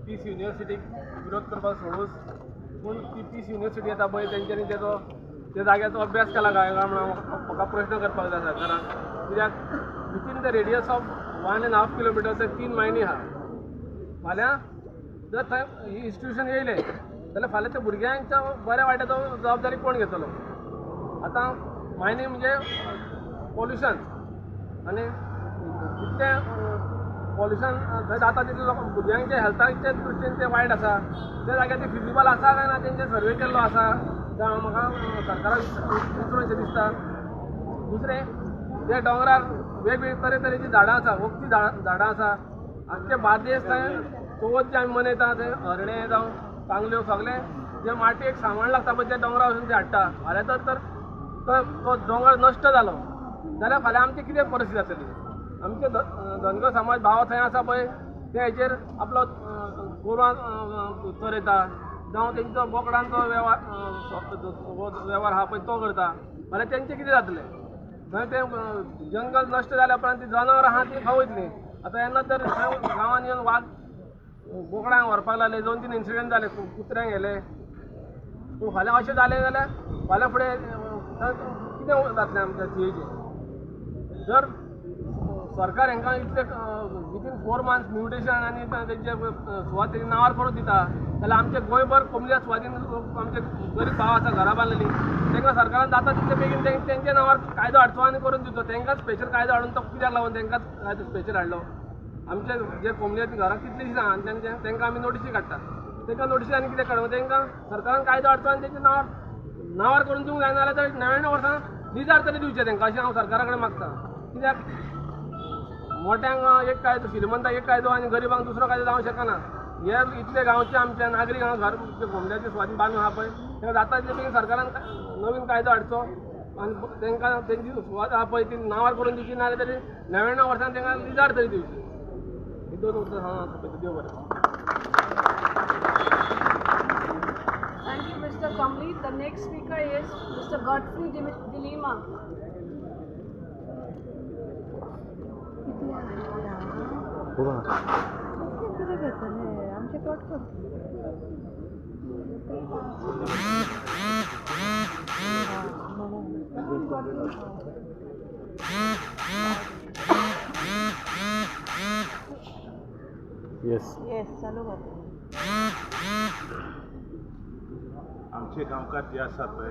Speaker 3: Peace युनिवर्सिटीक विरोध करपाक सोडूच, पूण ती पीस युनिवर्सिटी येता पळय तेंच्यांनी तेजो त्या जाग्याचो अभ्यास केला काय म्हणून म्हाका प्रश्न करपाक जाय सरकाराक. कित्याक within the radius of 1.5 kilometres 3 Mayani आहा. फाल्यां जर थंय ही इन्स्टिट्यूशन येयलें जाल्यार फाल्यां त्या भुरग्यांच्या बऱ्या वायटाचो जबाबदारी कोण घेतलो? आतां मायनी म्हणजे पोल्युशन, आनी जितलें पोल्युशन थंय जाता तितलें लोक भुरग्यांच्या हेल्थाच्या दृश्टीन तें वायट आसा. त्या जाग्यार तें फिजिबल आसा काय ना तेंचेर सर्वे केल्लो आसा जावं म्हाका सरकाराक विचारूंशें दिसता. दुसरें, जे दोंगरार वेगवेगळे तरेतरेचीं झाडां आसा, वखदी झाडां आसा. आमचे बार्देस थंय चवथ जे आमी मनयता थंय हरणे जावं कांगल्यो सगळे जे मातयेक सामान लागता पळय ते दोंगरार वचून ते हाडटा. फाल्यां तर तो दोंगर नश्ट जालो जाल्यार फाल्यां आमची कितें परिस्थिती जातली? आमचे धनगर समाज भाव थंय आसा पळय ते हेचेर आपलो गोरवां चरयता जावं तेंचो बोकडांचो वेव्हार आहा पळय तो करता. फाल्यां तेंचें कितें जातलें? थंय तें जंगल नश्ट जाल्या उपरांत ती जनावरां आहा ती खंय वयतलीं? आतां येन्ना तर गांवांत येवन वाग बोकडांक व्हरपाक लागले, 2-3 इन्सिडंट जाले, कुत्र्यांक गेले. पूण फाल्यां अशें जालें जाल्यार फाल्यां फुडें कितें जातलें आमच्या सीएचें? जर सरकार हांकां इतले विथीन 4 मंथ्स म्युटेशन आनी तेंचे सुवात तेंच्या नांवार करून दिता जाल्यार आमचे गोंयभर कोमल्या सुवातीन आमचे गरीब भाव आसा घरां बांदलेली तांकां सरकारान जाता तितले बेगीन तेंच्या नांवार कायदो हाडचो आनी करून दिवचो. तांकांच स्पेशल कायदो हाडून तो कित्याक लागून तांकांच कायदो स्पेशल हाडलो? आमचे जे कोमल्याची घरां कितलीशीं आहा आनी तांकां आमी नोटिसी काडटा, तांकां नोटिसी आनी कितें काडूं? तांकां सरकारान कायदो हाडचो आनी तेंच्या नांवार करून दिवंक जायना जाल्यार 99 वर्सां लिजार तरी दिवचें तांकां अशें हांव सरकारा कडेन मागता. कित्याक मोट्यांक एक कायदो, श्रीमंतांक एक कायदो आनी गरिबांक दुसरो कायदो जावंक शकना. हे इतले गांवचे आमचे नागरीक हांगा घर कोमल्याचे सुवातीन बांदून आहा पळय तांकां जाता तितले बेगीन सरकारान नवीन कायदो हाडचो आनी तांकां तेंची सुवात आहा पळय ती नांवार करून दिवची, ना जाल्यार तरी 99 वर्सां तांकां लिजार तरी दिवची. ही 2 उतरां सांगून देव बरें.
Speaker 5: Thank you, Mr. Kamli. The next speaker is Mr. Godfrey Dilima.
Speaker 8: Yes.
Speaker 2: Yes, चालू कर.
Speaker 8: आमचे गांवकार जे आसात पळय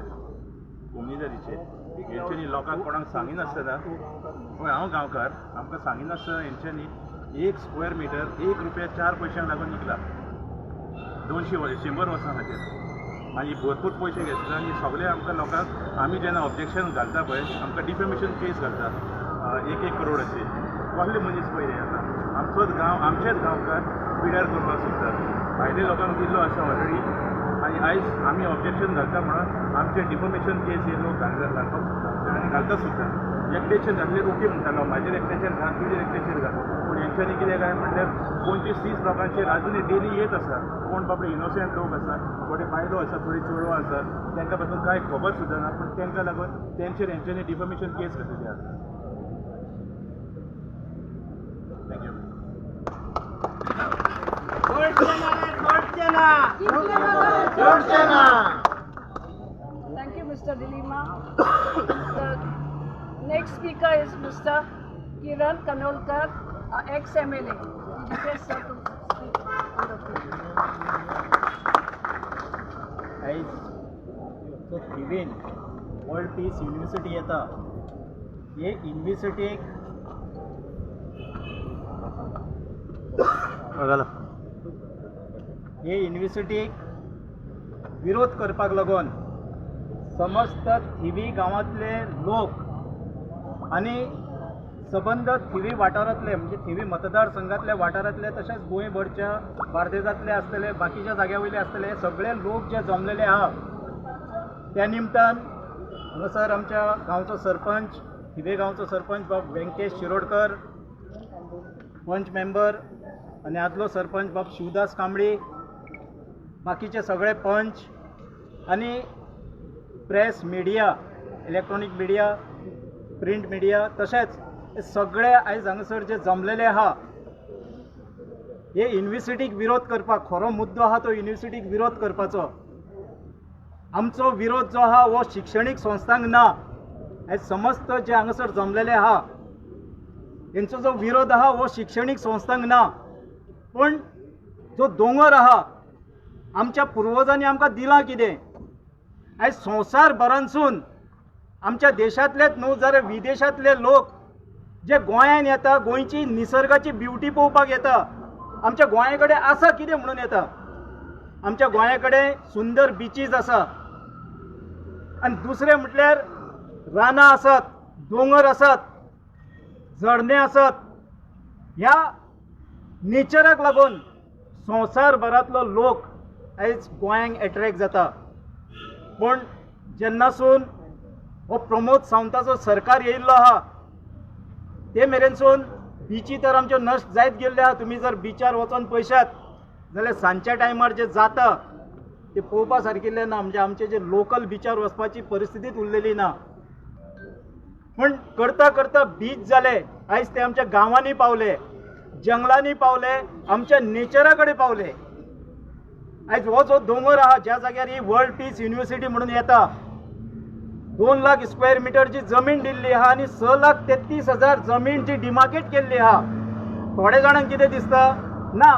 Speaker 8: कोमुनिदादीचे, हेंच्यांनी लोकांक कोणाक सांगिनासतना, हय हांव गांवकार, आमकां सांगिनासतना हेंच्यांनी एक स्क्वेअर मिटर 1 रुपया 4 पयशांक लागून विकला 200 100 वर्सां खातीर. आनी भरपूर पयशे घेतले आनी सगळे आमकां लोकांक आमी जेन्ना ऑब्जेक्शन घालता पळय आमकां डिफेमेशन केस घालता 1-1 करोडाची. कसले मनीस पळय हे आतां आमचोच गांव, आमचेच गांवकार पिड्यार करपाक सोदतात. भायले लोकांक दिल्लो आसा ऑलरेडी आनी आयज आमी ऑब्जेक्शन घालता म्हणून आमचे डिफॉमेशन केस हे लोक घालपाक सोदता आनी घालता सुद्दां. एकट्याचेर घातल्यार ओके म्हणटालो, म्हाजेर एकट्याचेर घाल, तुजेर एकट्याचेर घाल, पूण हेंच्यांनी कितें काय म्हणल्यार 25-30 लोकांचेर आजुनूय डेली येत आसा. कोण बाबडे इनोसंट लोक आसा, थोडे बायलो आसा, थोडी चेडवां आसा, तांकां पासून कांय खबर सुद्दां ना, पूण तांकां लागून तेंचेर हेंच्यांनी डिफॉमेशन केस घातलेली आसा. Thank you.
Speaker 1: सोडचे ना रे, सोडचे ना.
Speaker 5: Thank you, Mr. D'Lima. The next speaker is Mr. Kiran Kanolkar, ex-MLA. We request sir to speak on the occasion.
Speaker 1: आयज जो थिवीन वर्ल्ड पीस युनिवर्सिटी येता, हे युनिवर्सिटीक हे युनिवर्सिटीक विरोध करपाक लागून समस्त थिवी गांवांतले लोक आनी सबंद थिवी वाठारांतले, म्हणजे थिवी मतदारसंघातल्या वाठारांतले, तशेंच गोंयभरच्या बार्देजांतले आसतले, बाकीच्या जाग्या वयले आसतले, हे सगळे लोक जे जमलेले आहा त्या निमतान हांगासर आमच्या गांवचो सरपंच, थिवे गांवचो सरपंच बाब व्यंकटेश शिरोडकर, पंच मेंबर आनी आदलो सरपंच बाब शिवदास कांबळी, बाकीचे सगळे पंच आनी press media, electronic media, print media, तशेंच हे सगळे आयज हांगासर जे जमलेले आहा हे युनिवर्सिटीक विरोध करपाक. खरो मुद्दो आहा तो युनिवर्सिटीक विरोध करपाचो. आमचो विरोध जो आहा हो शिक्षणीक संस्थांक ना. आयज समस्त जे हांगासर जमलेले आहा हेंचो जो विरोध आहा हो शिक्षणीक संस्थांक ना, पूण जो दोंगर आहा आमच्या पुर्वजांनी आमकां दिलां कितें, आयज संवसार भरांसून आमच्या देशांतलेच न्हू जाल्यार विदेशांतले लोक जे गोंयान येता, गोंयची निसर्गाची ब्युटी पळोवपाक येता, आमच्या गोंया कडेन आसा कितें म्हणून येता. आमच्या गोंया कडेन सुंदर बिचीज आसा आनी दुसरें म्हटल्यार रानां आसात, दोंगर आसात, झरणे आसात. ह्या नेचराक लागून संवसारभरांतलो लोक आयज गोंयांक एट्रेक्ट जाता. पूण जेन्नासून हो प्रमोद सावंताचो सरकार येयल्लो आहा ते मेरेनसून बिची तर आमच्यो नश्ट जायत गेल्ल्यो आहा. तुमी जर बिचार वचोन पळयशात जाल्यार सांजच्या टायमार जे जाता ते पळोवपा सारकिल्लें ना. म्हणजे आमचे जे लोकल बिचार वचपाची परिस्थितीच उरलेली ना. पूण करता करता बीच जाले, आयज ते आमच्या गांवांनी पावले, जंगलांनी पावले, आमच्या नेचरा कडेन पावले. आयज हो जो दोंगर आहा ज्या जाग्यार ही वर्ल्ड पीस युनिवर्सिटी म्हणून येता, 2 लाख स्क्वेअर मिटरची जमीन दिल्ली आहा आनी 6,33,000 जमीन जी डिमार्केट केल्ली आहा. थोडे जाणांक कितें दिसता ना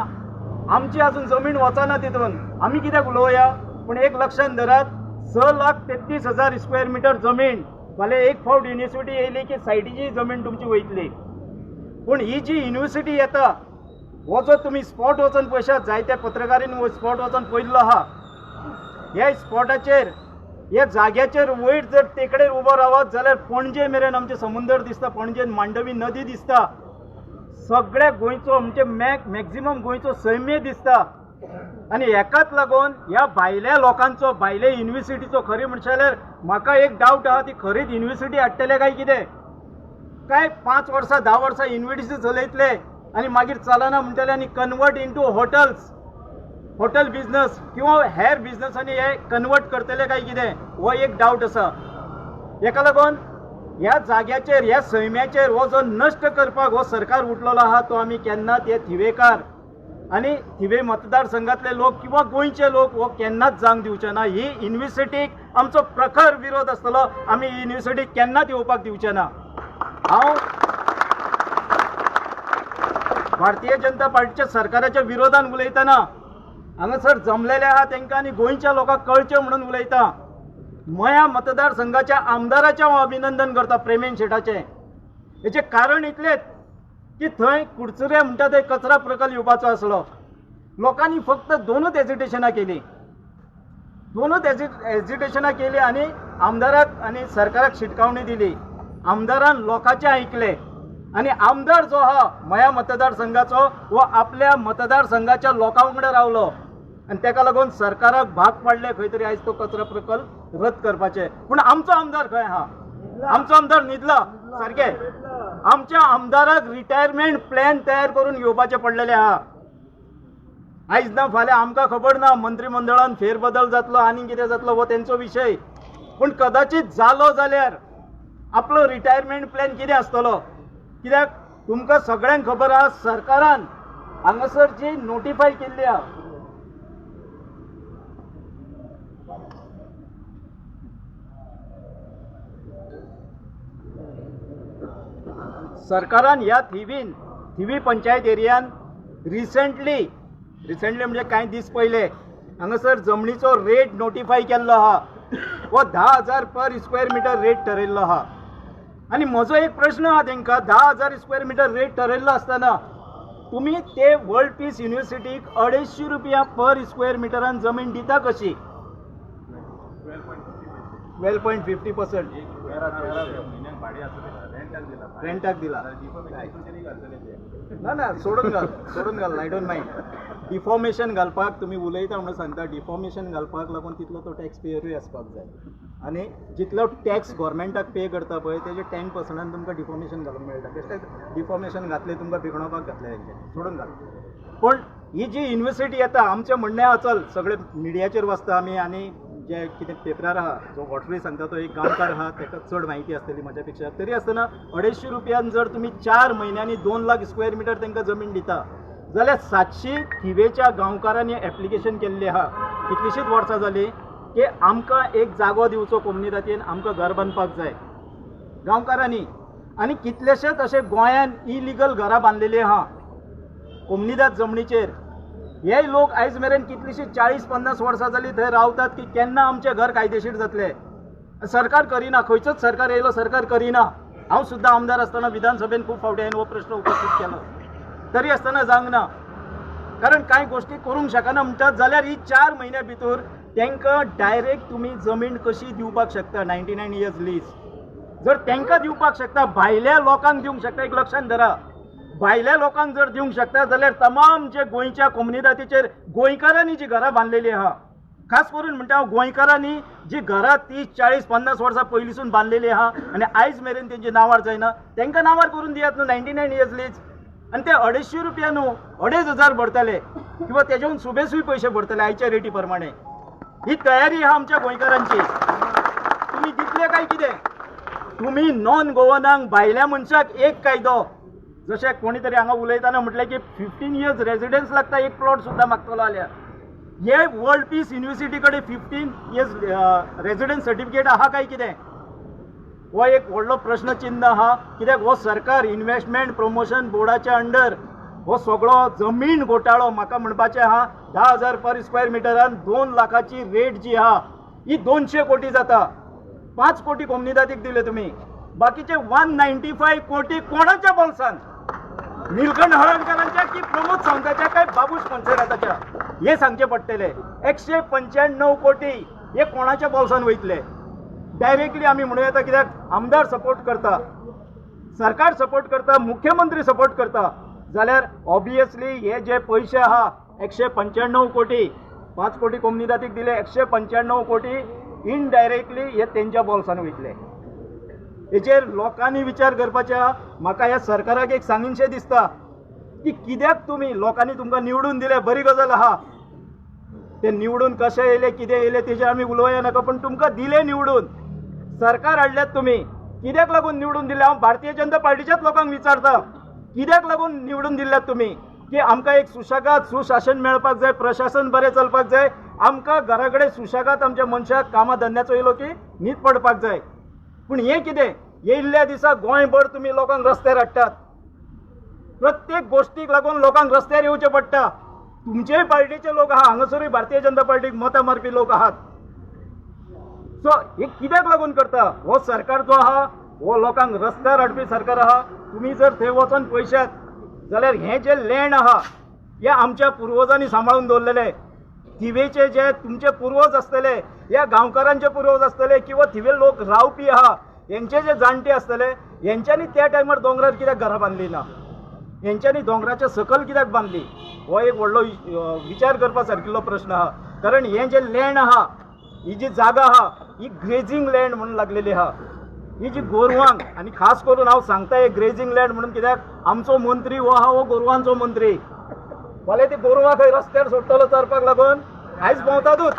Speaker 1: आमची अजून जमीन वचना तितून आमी कित्याक उलोवया, पूण एक लक्षांत धरात 6,33,000 स्क्वेअर मिटर जमीन फाल्यां एक फावट युनिवर्सिटी येयली की सायटीची जमीन तुमची वयतली. पूण ही जी युनिवर्सिटी येता हो जो तुमी स्पॉट वचोन पळयशात, जायत्या पत्रकारांनी हो स्पॉट वचोन पळयल्लो आहा. ह्या स्पॉटाचेर ह्या जाग्याचेर वयर जर टेकडेर उबो रावत जाल्यार पणजे मेरेन आमचें समुंदर दिसता, पणजेन मांडवी नदी दिसता, सगळ्या गोंयचो म्हणजे मॅक्झिमम गोंयचो सैम्य दिसता. आनी हेकाच लागून ह्या भायल्या लोकांचो, भायले युनिवर्सिटीचो, खरी म्हणशे जाल्यार म्हाका एक डावट आहा ती खरीच युनिवर्सिटी हाडटले काय कितें, काय 5 वर्सां 10 वर्सां युनिवर्सिटी चलयतले आनी मागीर चलना म्हणटले आनी convert into hotels, hotel business किंवा हेर बिजनसांनी हे कन्वर्ट करतले काय कितें, हो एक डावट आसा. हेका लागून ह्या जाग्याचेर, ह्या सैम्याचेर हो जो नश्ट करपाक हो सरकार उठलेलो आहा तो आमी केन्नाच हे थिवेकार आनी थिवे मतदारसंघातले लोक किंवा गोंयचे लोक हो केन्नाच जावंक दिवचे ना. ही युनिवर्सिटीक आमचो प्रखर विरोध आसतलो, आमी ही युनिवर्सिटीक केन्नाच येवपाक दिवचे ना. हांव भारतीय जनता पार्टीच्या सरकाराच्या विरोधान उलयतना हांगासर जमलेले आहा तांकां आनी गोंयच्या लोकांक कळचें म्हणून उलयता. मया मतदारसंघाच्या आमदाराचें हांव अभिनंदन करता, प्रेमेन शेटाचें. हेचें कारण इतलेंच की थंय कुडचुरे म्हणटा थंय कचरा प्रकल्प येवपाचो आसलो. लोकांनी फक्त दोनूच एजिटेशनां केली, दोनूच एजिटेशनां केली आनी आमदाराक आनी सरकाराक शिटकावणी दिली. आमदारान लोकांचें आयकलें आनी आमदार जो आहा मया मतदारसंघाचो हो आपल्या मतदारसंघाच्या लोकां वांगडा रावलो आनी तेका लागून सरकाराक भाग पाडले खंय तरी आयज तो कचरा प्रकल्प रद्द करपाचें. पूण आमचो आमदार खंय आहा? आमचो आमदार न्हिदला सारकें. आमच्या आमदाराक रिटायरमेंट प्लॅन तयार करून घेवपाचें पडलेलें आहा. आयज ना फाल्यां आमकां खबर ना मंत्रीमंडळान फेरबदल जातलो आनी कितें जातलो हो तेंचो विशय, पूण कदाचित जालो जाल्यार आपलो रिटायरमेंट प्लॅन कितें आसतलो? कित्याक तुमकां सगळ्यांक खबर आहा सरकारान हांगासर जी नोटिफाय केल्ली आहा सरकारान ह्या थिवीन थिवी पंचायत एरियान रिसेंटली म्हणजे कांय दीस पयले हांगासर जमनीचो रेट नोटिफाय केल्लो आहा. हो 10,000 पर स्क्वेअर मिटर रेट ठरयल्लो आहा. आनी म्हजो एक प्रश्न आहा तेंकां, 10,000 स्क्वेअर मिटर रेट ठरयल्लो आसतना तुमी ते वर्ल्ड पीस युनिवर्सिटीक 250 रुपया पर स्क्वेअर मिटरान जमीन दिता कशी? 12.50% रेंटाक दिला. ना ना सोडून घाल, सोडून घाल, I don't mind. Deformation घालपाक तुमी उलयता म्हणून सांगता, डिफॉर्मेशन घालपाक लागून तितलो तो टॅक्स पेयरूय आसपाक जाय आनी जितलो टॅक्स गोवोरमेंटाक पे करता पळय तेजे 10% तुमकां डिफॉर्मेशन घालूंक मेळटा. बेश्टें डिफॉर्मेशन घातलें तुमकां बिगडोवपाक घातलें तेंच्यांनी, सोडून घाल. पूण ही जी युनिवर्सिटी येता आमचें म्हणणें आहा, चल सगळे मिडियाचेर वाचता आमी आनी जे कितें पेपरार आहा, जो वॉटरी सांगता तो एक गांवकार आहा, ताका चड म्हायती आसतली म्हज्या पेक्षा. तरी आसतना 250 रुपयान जर तुमी 4 म्हयन्यांनी 2 लाख स्क्वेअर मिटर तांकां जमीन दिता जाल्यार 700 थिवेच्या गांवकारांनी एप्लिकेशन केल्लें आहा. कितलींशींच वर्सां जालीं की आमकां एक जागो दिवचो कोमुनिदादीन, आमकां घर बांदपाक जाय गांवकारांनी. आनी कितलेशेच अशे गोंयान इलिगल घरां बांदलेलीं आहा कोमुनिदाद जमनीचेर. हे लोक आयज मेरेन कितलींशीं 40-50 वर्सां जालीं थंय रावतात की केन्ना आमचें घर कायदेशीर जातलें. सरकार करिना, खंयचोच सरकार येयलो सरकार करिना. हांव सुद्दां आमदार आसतना विधानसभेन खूब फावटी हांवें हो प्रश्न उपस्थीत केलो, तरी आसतना जावंक ना. कारण कांय गोश्टी करूंक शकना म्हणटात जाल्यार ही 4 म्हयन्या भितर तांकां डायरेक्ट तुमी जमीन कशी दिवपाक शकता? 99 इयर्स लीज जर तांकां दिवपाक शकता, भायल्या लोकांक दिवंक शकता, एक लक्षांत धरा, भायल्या लोकांक जर दिवंक शकता जाल्यार तमाम जे गोंयच्या कोमुनिदादीचेर गोंयकारांनी जी घरां बांदलेली आहा, खास करून म्हणटा हांव गोंयकारांनी जी घरां 30, 40, 50 वर्सां पयलींसून बांदलेली आहा आनी आयज मेरेन तेंची नांवार जायना, तांकां नांवार करून दियात न्हू 99 इयर्स लीज. आनी ते 250 रुपया न्हू 2500 भरतले किंवा तेज्याहून सुबेसूय पयशे भरतले आयच्या रेटी प्रमाणे. ही तयारी आहा आमच्या गोंयकारांची. तुमी दितले काय कितें? तुमी नॉन गोवनांक, भायल्या मनशाक एक कायदो, जशें कोणी तरी हांगा उलयतना म्हटलें की 15 इयर्स रेजिडन्स लागता एक प्लॉट सुद्दां मागतलो जाल्यार. हे वर्ल्ड पीस युनिवर्सिटी कडेन 15 इयर्स रेजिडन्स सर्टिफिकेट आहा काय कितें? हो एक व्हडलो प्रश्न चिन्ह आहा. कित्याक हो सरकार इन्वेस्टमेंट प्रमोशन बोर्डाच्या अंडर हो सगळो जमीन घोटाळो म्हाका म्हणपाचें आहा. 10,000 पर स्क्वेअर मिटरान 2 लाखाची रेट जी आहा ही 200 कोटी जाता. 5 कोटी कोमुनिदादीक दिले तुमी, बाकीचे 195 कोटी कोणाच्या बोल्सान? निलकंठ हळर्णकरांच्या की प्रमोद सावंताच्या काय बाबूश मोन्सेराताच्या? हे सांगचें पडटलें. 195 कोटी हे कोणाच्या बोल्सान वयतले? डायरेक्टली आमी म्हणूं येता, कित्याक आमदार सपोर्ट करता, सरकार सपोर्ट करता, मुख्यमंत्री सपोर्ट करता, जाल्यार ऑबियसली हे जे पयशे आहा 195 कोटी, 5 कोटी कोमुनिदादीक दिले, 195 कोटी इनडायरेक्टली हे तेंच्या बोल्सान वयतले. हेचेर लोकांनी विचार करपाचे आहा. म्हाका ह्या सरकाराक एक सांगीनशें दिसता की कित्याक तुमी लोकांनी तुमकां निवडून दिले, बरी गजाल आहा, ते निवडून कशें येयले कितें येयले तेजेर आमी उलोवया नाका, पूण तुमकां दिले निवडून, सरकार हाडल्यात तुमी, कित्याक लागून निवडून दिले? हांव भारतीय जनता पार्टीच्याच लोकांक विचारता, कित्याक लागून निवडून दिल्यात तुमी? की आमकां एक सुशेगाद सुशासन मेळपाक जाय, प्रशासन बरें चलपाक जाय, आमकां घरा कडेन सुशेगाद आमच्या मनशाक कामां धंद्याचो येयलो की न्हीद पडपाक जाय. पूण हें कितें? येयल्ल्या दिसा गोंयभर तुमी लोकांक रस्त्यार हाडटात, प्रत्येक गोश्टीक लागून लोकांक रस्त्यार येवचें पडटा. तुमचेय पार्टीचे लोक आहा हांगासरूय, भारतीय जनता पार्टीक मतां मारपी लोक आहात. सो हे कित्याक लागून करता? हो सरकार जो आहा हो लोकांक रस्त्यार हाडपी सरकार आहा. तुमी जर थंय वचोन पळयशात जाल्यार हें जें लँड आहा हे आमच्या पुर्वजांनी सांबाळून दवरलेलें. थिवेचे जे तुमचे पुर्वज आसतले, ह्या गांवकारांचे पुर्वज आसतले किंवा थिवे लोक रावपी आहा हेंचे जे जाणटे आसतले, हेंच्यांनी त्या टायमार दोंगरार कित्याक घरां बांदली ना, हेंच्यांनी दोंगराच्या सकयल कित्याक बांदली, हो एक व्हडलो विचार करपा सारकिल्लो प्रश्न आहा. कारण हें जें लँड आहा, ही जी जागा आहा ही ग्रेजींग लँड म्हणून लागलेली आहा. ही जी गोरवांक, आनी खास करून हांव सांगता हे ग्रेजींग लँड म्हणून कित्याक आमचो मंत्री हो आहा हो गोरवांचो मंत्री. फाल्यां ती गोरवां खंय रस्त्यार सोडटलो चरपाक लागून, आयज भोंवतातूच.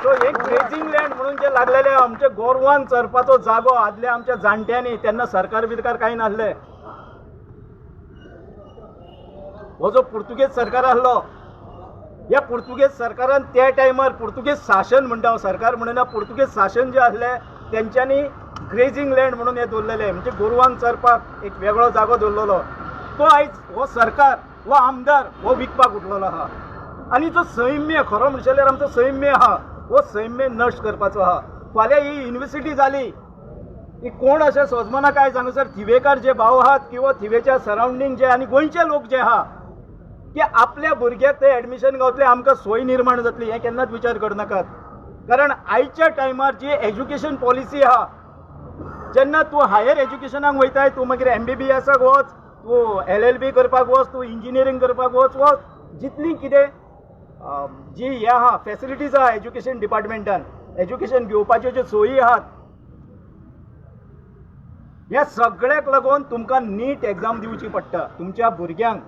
Speaker 1: सो हे ग्रेजींग लँड म्हणून जे लागलेले आमचे गोरवांक चरपाचो जागो आदल्या आमच्या जाणट्यांनी, तेन्ना सरकार बिरकार कांय नासलें. हो जो पुर्तुगेज सरकार आहलो, ह्या पुर्तुगेज सरकारान त्या टायमार पुर्तुगेज शासन म्हणटा हांव, सरकार म्हणना, पुर्तुगेज शासन जें आसलें तेंच्यांनी ग्रेजींग लँड म्हणून हें दवरलेलें, म्हणजे गोरवांक चरपाक एक वेगळो जागो दवरलेलो. तो आयज हो सरकार, हो आमदार हो विकपाक उठलेलो आहा. आनी जो सैम्य, खरो म्हणशें जाल्यार आमचो सैम्य आहा, हो सैम्य नश्ट करपाचो आहा. फाल्यां ही युनिवर्सिटी जाली, ही कोण अशें सोजमना काय हांगासर थिवेकार जे भाव आहात किंवा थिवेच्या सरावंडींग जे आनी गोंयचे लोक जे आहा की आपल्या भुरग्याक थंय एडमिशन गावतलें, आमकां सोय निर्माण जातली, हें केन्नाच विचार करनाकात. कारण आयच्या टायमार जी एज्युकेशन पॉलिसी आहा, जेन्ना तूं हायर एज्युकेशनाक वयताय, तूं मागीर MBBSाक वच, तूं LLB करपाक वच, तूं इंजिनियरींग करपाक वच, वच जितली कितें जी हें आहा फॅसिलिटीज आहा एज्युकेशन डिपार्टमेंटान, एज्युकेशन घेवपाच्यो ज्यो सोयी आहात, ह्या सगळ्याक लागून तुमकां नीट एग्जाम दिवची पडटा. तुमच्या भुरग्यांक,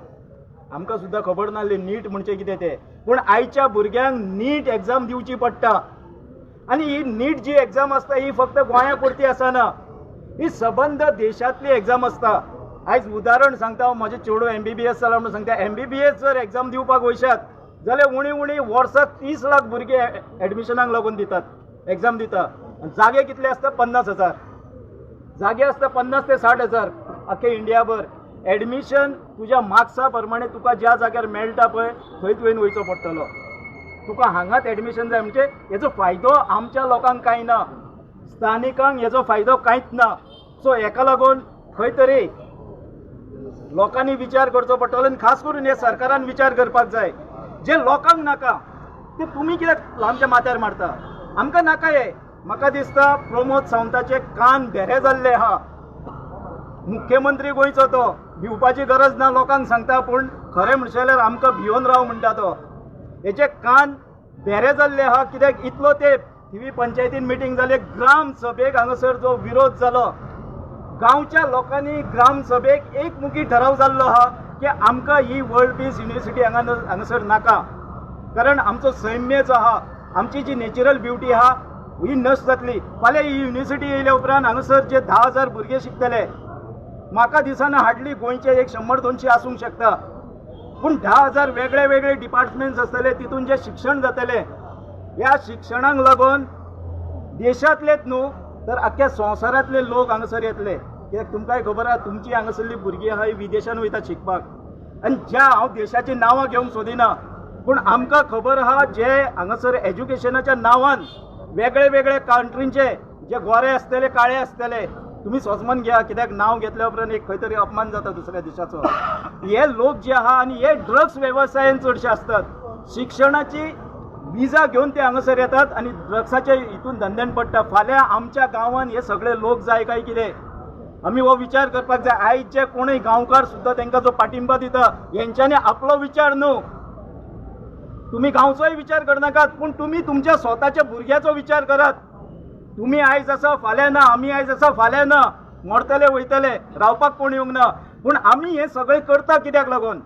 Speaker 1: आमकां सुद्दां खबर नासली नीट म्हणजे कितें तें, पूण आयच्या भुरग्यांक नीट एग्जाम दिवची पडटा. आनी ही नीट जी एग्जाम आसता ही फक्त गोंया पुरती आसना, ही सबंद देशांतली एग्जाम आसता. आयज उदाहरण सांगता हांव, म्हजें चेडूं MBBS जाला म्हणून सांगता. MBBS जर एग्जाम दिवपाक वयशात जाल्यार उणी उणी वर्साक 30 लाख भुरगे एडमिशनाक लागून दितात, एग्जाम दिता. जागे कितले आसता? 50,000 जागे आसता, 50 ते 60 हजार आख्खे इंडियाभर. एडमिशन तुज्या मार्क्सा प्रमाणे तुका ज्या जाग्यार मेळटा पळय थंय तुवें वयचो पडटलो. तुका हांगाच एडमिशन जाय म्हणजे हेजो फायदो आमच्या लोकांक कांय ना, स्थानिकांक हेजो फायदो कांयच ना. सो हेका लागून खंय तरी लोकांनी विचार करचो पडटलो आनी खास करून हे सरकारान विचार करपाक जाय. जे लोकांक नाका ते तुमी कित्याक आमच्या माथ्यार मारता? आमकां नाका हे. म्हाका दिसता प्रमोद सावंताचे कान भेरे जाल्ले आहा. मुख्यमंत्री गोंयचो तो, भिवपाची गरज ना लोकांक सांगता, पूण खरें म्हणशें जाल्यार आमकां भियोन राव म्हणटा तो. हेचे कान भेरे जाल्ले आहा कित्याक इतलो तेंप थिवी पंचायतीन मिटींग जाली, ग्राम सभेक हांगासर जो विरोध जालो, गांवच्या लोकांनी ग्राम सभेक एकमुखी ठराव जाल्लो आहा की आमकां ही वर्ल्ड पीस युनिवर्सिटी हांगासर नाका. कारण आमचो सैम्य जो आहा, आमची जी नॅचरल ब्युटी आहा ही नश्ट जातली. फाल्यां ही युनिवर्सिटी येयल्या उपरांत हांगासर जे 10,000 भुरगे शिकतले, म्हाका दिसना हाडली गोंयचे एक 100-200 आसूंक शकता, पूण 10,000 वेगळे वेगळे डिपार्टमेंट्स आसतले, तितून जे शिक्षण जातलें, ह्या शिक्षणाक लागून देशांतलेच न्हू तर आख्ख्या संवसारांतले लोक हांगासर येतले. कित्याक तुमकांय खबर आहा, तुमची हांगासरली भुरगीं आहा ही विदेशान वयता शिकपाक. आनी ज्या हांव देशाचीं नांवां घेवंक सोदिना, पूण आमकां खबर आहा जे हांगासर एज्युकेशनाच्या नांवान वेगळे वेगळे कंट्रींचे जे गोरे आसतले, काळे आसतले, तुमी सोजमन घेया, कित्याक नांव घेतल्या उपरांत एक खंय तरी अपमान जाता दुसऱ्या देशाचो. हे लोक जे आहा आनी हे ड्रग्स वेवसायान चडशे आसतात, शिक्षणाची विजा घेवन ते हांगासर येतात आनी ड्रग्साच्या हितून धंद्यान पडटा. फाल्यां आमच्या गांवान हे सगळे लोक जाय काय कितें, आमी हो विचार करपाक जाय. आयज जे कोणूय गांवकार सुद्दां तांकां जो पाठिंबा दिता, हेंच्यांनी आपलो विचार न्हू, तुमी गांवचोय विचार करनाकात, पूण तुमी तुमच्या स्वताच्या भुरग्याचो विचार करात. तुमी आयज आसा फाल्यां ना, आमी आयज आसा फाल्यां ना, मरतले वयतले, रावपाक कोण येवंक ना. पूण आमी हें सगळें करता कित्याक लागून?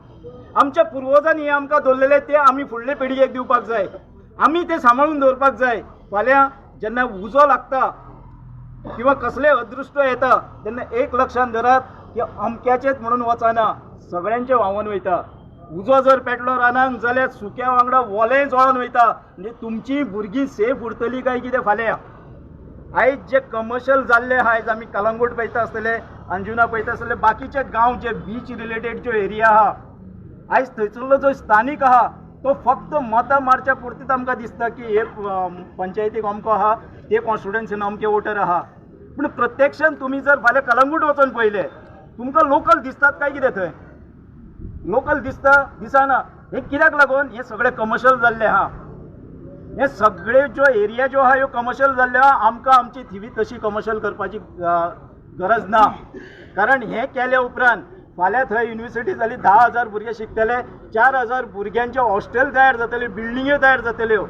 Speaker 1: आमच्या पुर्वजांनी हें आमकां दवरलेलें तें आमी फुडले पिळगेक दिवपाक जाय, आमी तें सांबाळून दवरपाक जाय. फाल्यां जेन्ना उजो लागता किंवा कसलें अदृश्ट येता तेन्ना एक लक्षांत धरात की अमक्याचेच म्हणून वचना, सगळ्यांचें व्हांवून वयता. उजो जर पेटलो रानांक जाल्यार सुक्या वांगडा वोलेंय जळोन वयता. म्हणजे तुमची भुरगीं सेफ उरतली काय कितें फाल्यां? आयज जे कमर्शियल जाल्ले आहा, आयज आमी कलंगूट पळयता आसतले, अंजुना पळयता आसतले, बाकीचे गांव जे बीच रिलेटेड ज्यो एरिया आहा, आयज थंयसरलो जो स्थानीक आहा तो फक्त मतां मारच्या पुरतीच आमकां दिसता की हे पंचायतीक अमको आहा, ते कॉन्स्टिट्युएन्सीन अमके वोटर आहा. पूण प्रत्यक्षान तुमी जर फाल्यां कलंगूट वचोन पळयले तुमकां लोकल दिसतात काय कितें? थंय लोकल दिसता दिसना. हे कित्याक लागून? हे सगळे कमर्शियल जाल्ले आहा. हे सगळे ज्यो एरिया ज्यो आहा ह्यो कमर्शियल जाल्ल्यो आहा. आमकां आमची थिवी तशी कमर्शियल करपाची गरज ना, कारण हें केल्या उपरांत फाल्यां थंय युनिवर्सिटी जाली, 10,000 भुरगे शिकतले, 4,000 भुरग्यांचे हॉस्टेल तयार जातले, बिल्डिंग्यो तयार जातल्यो.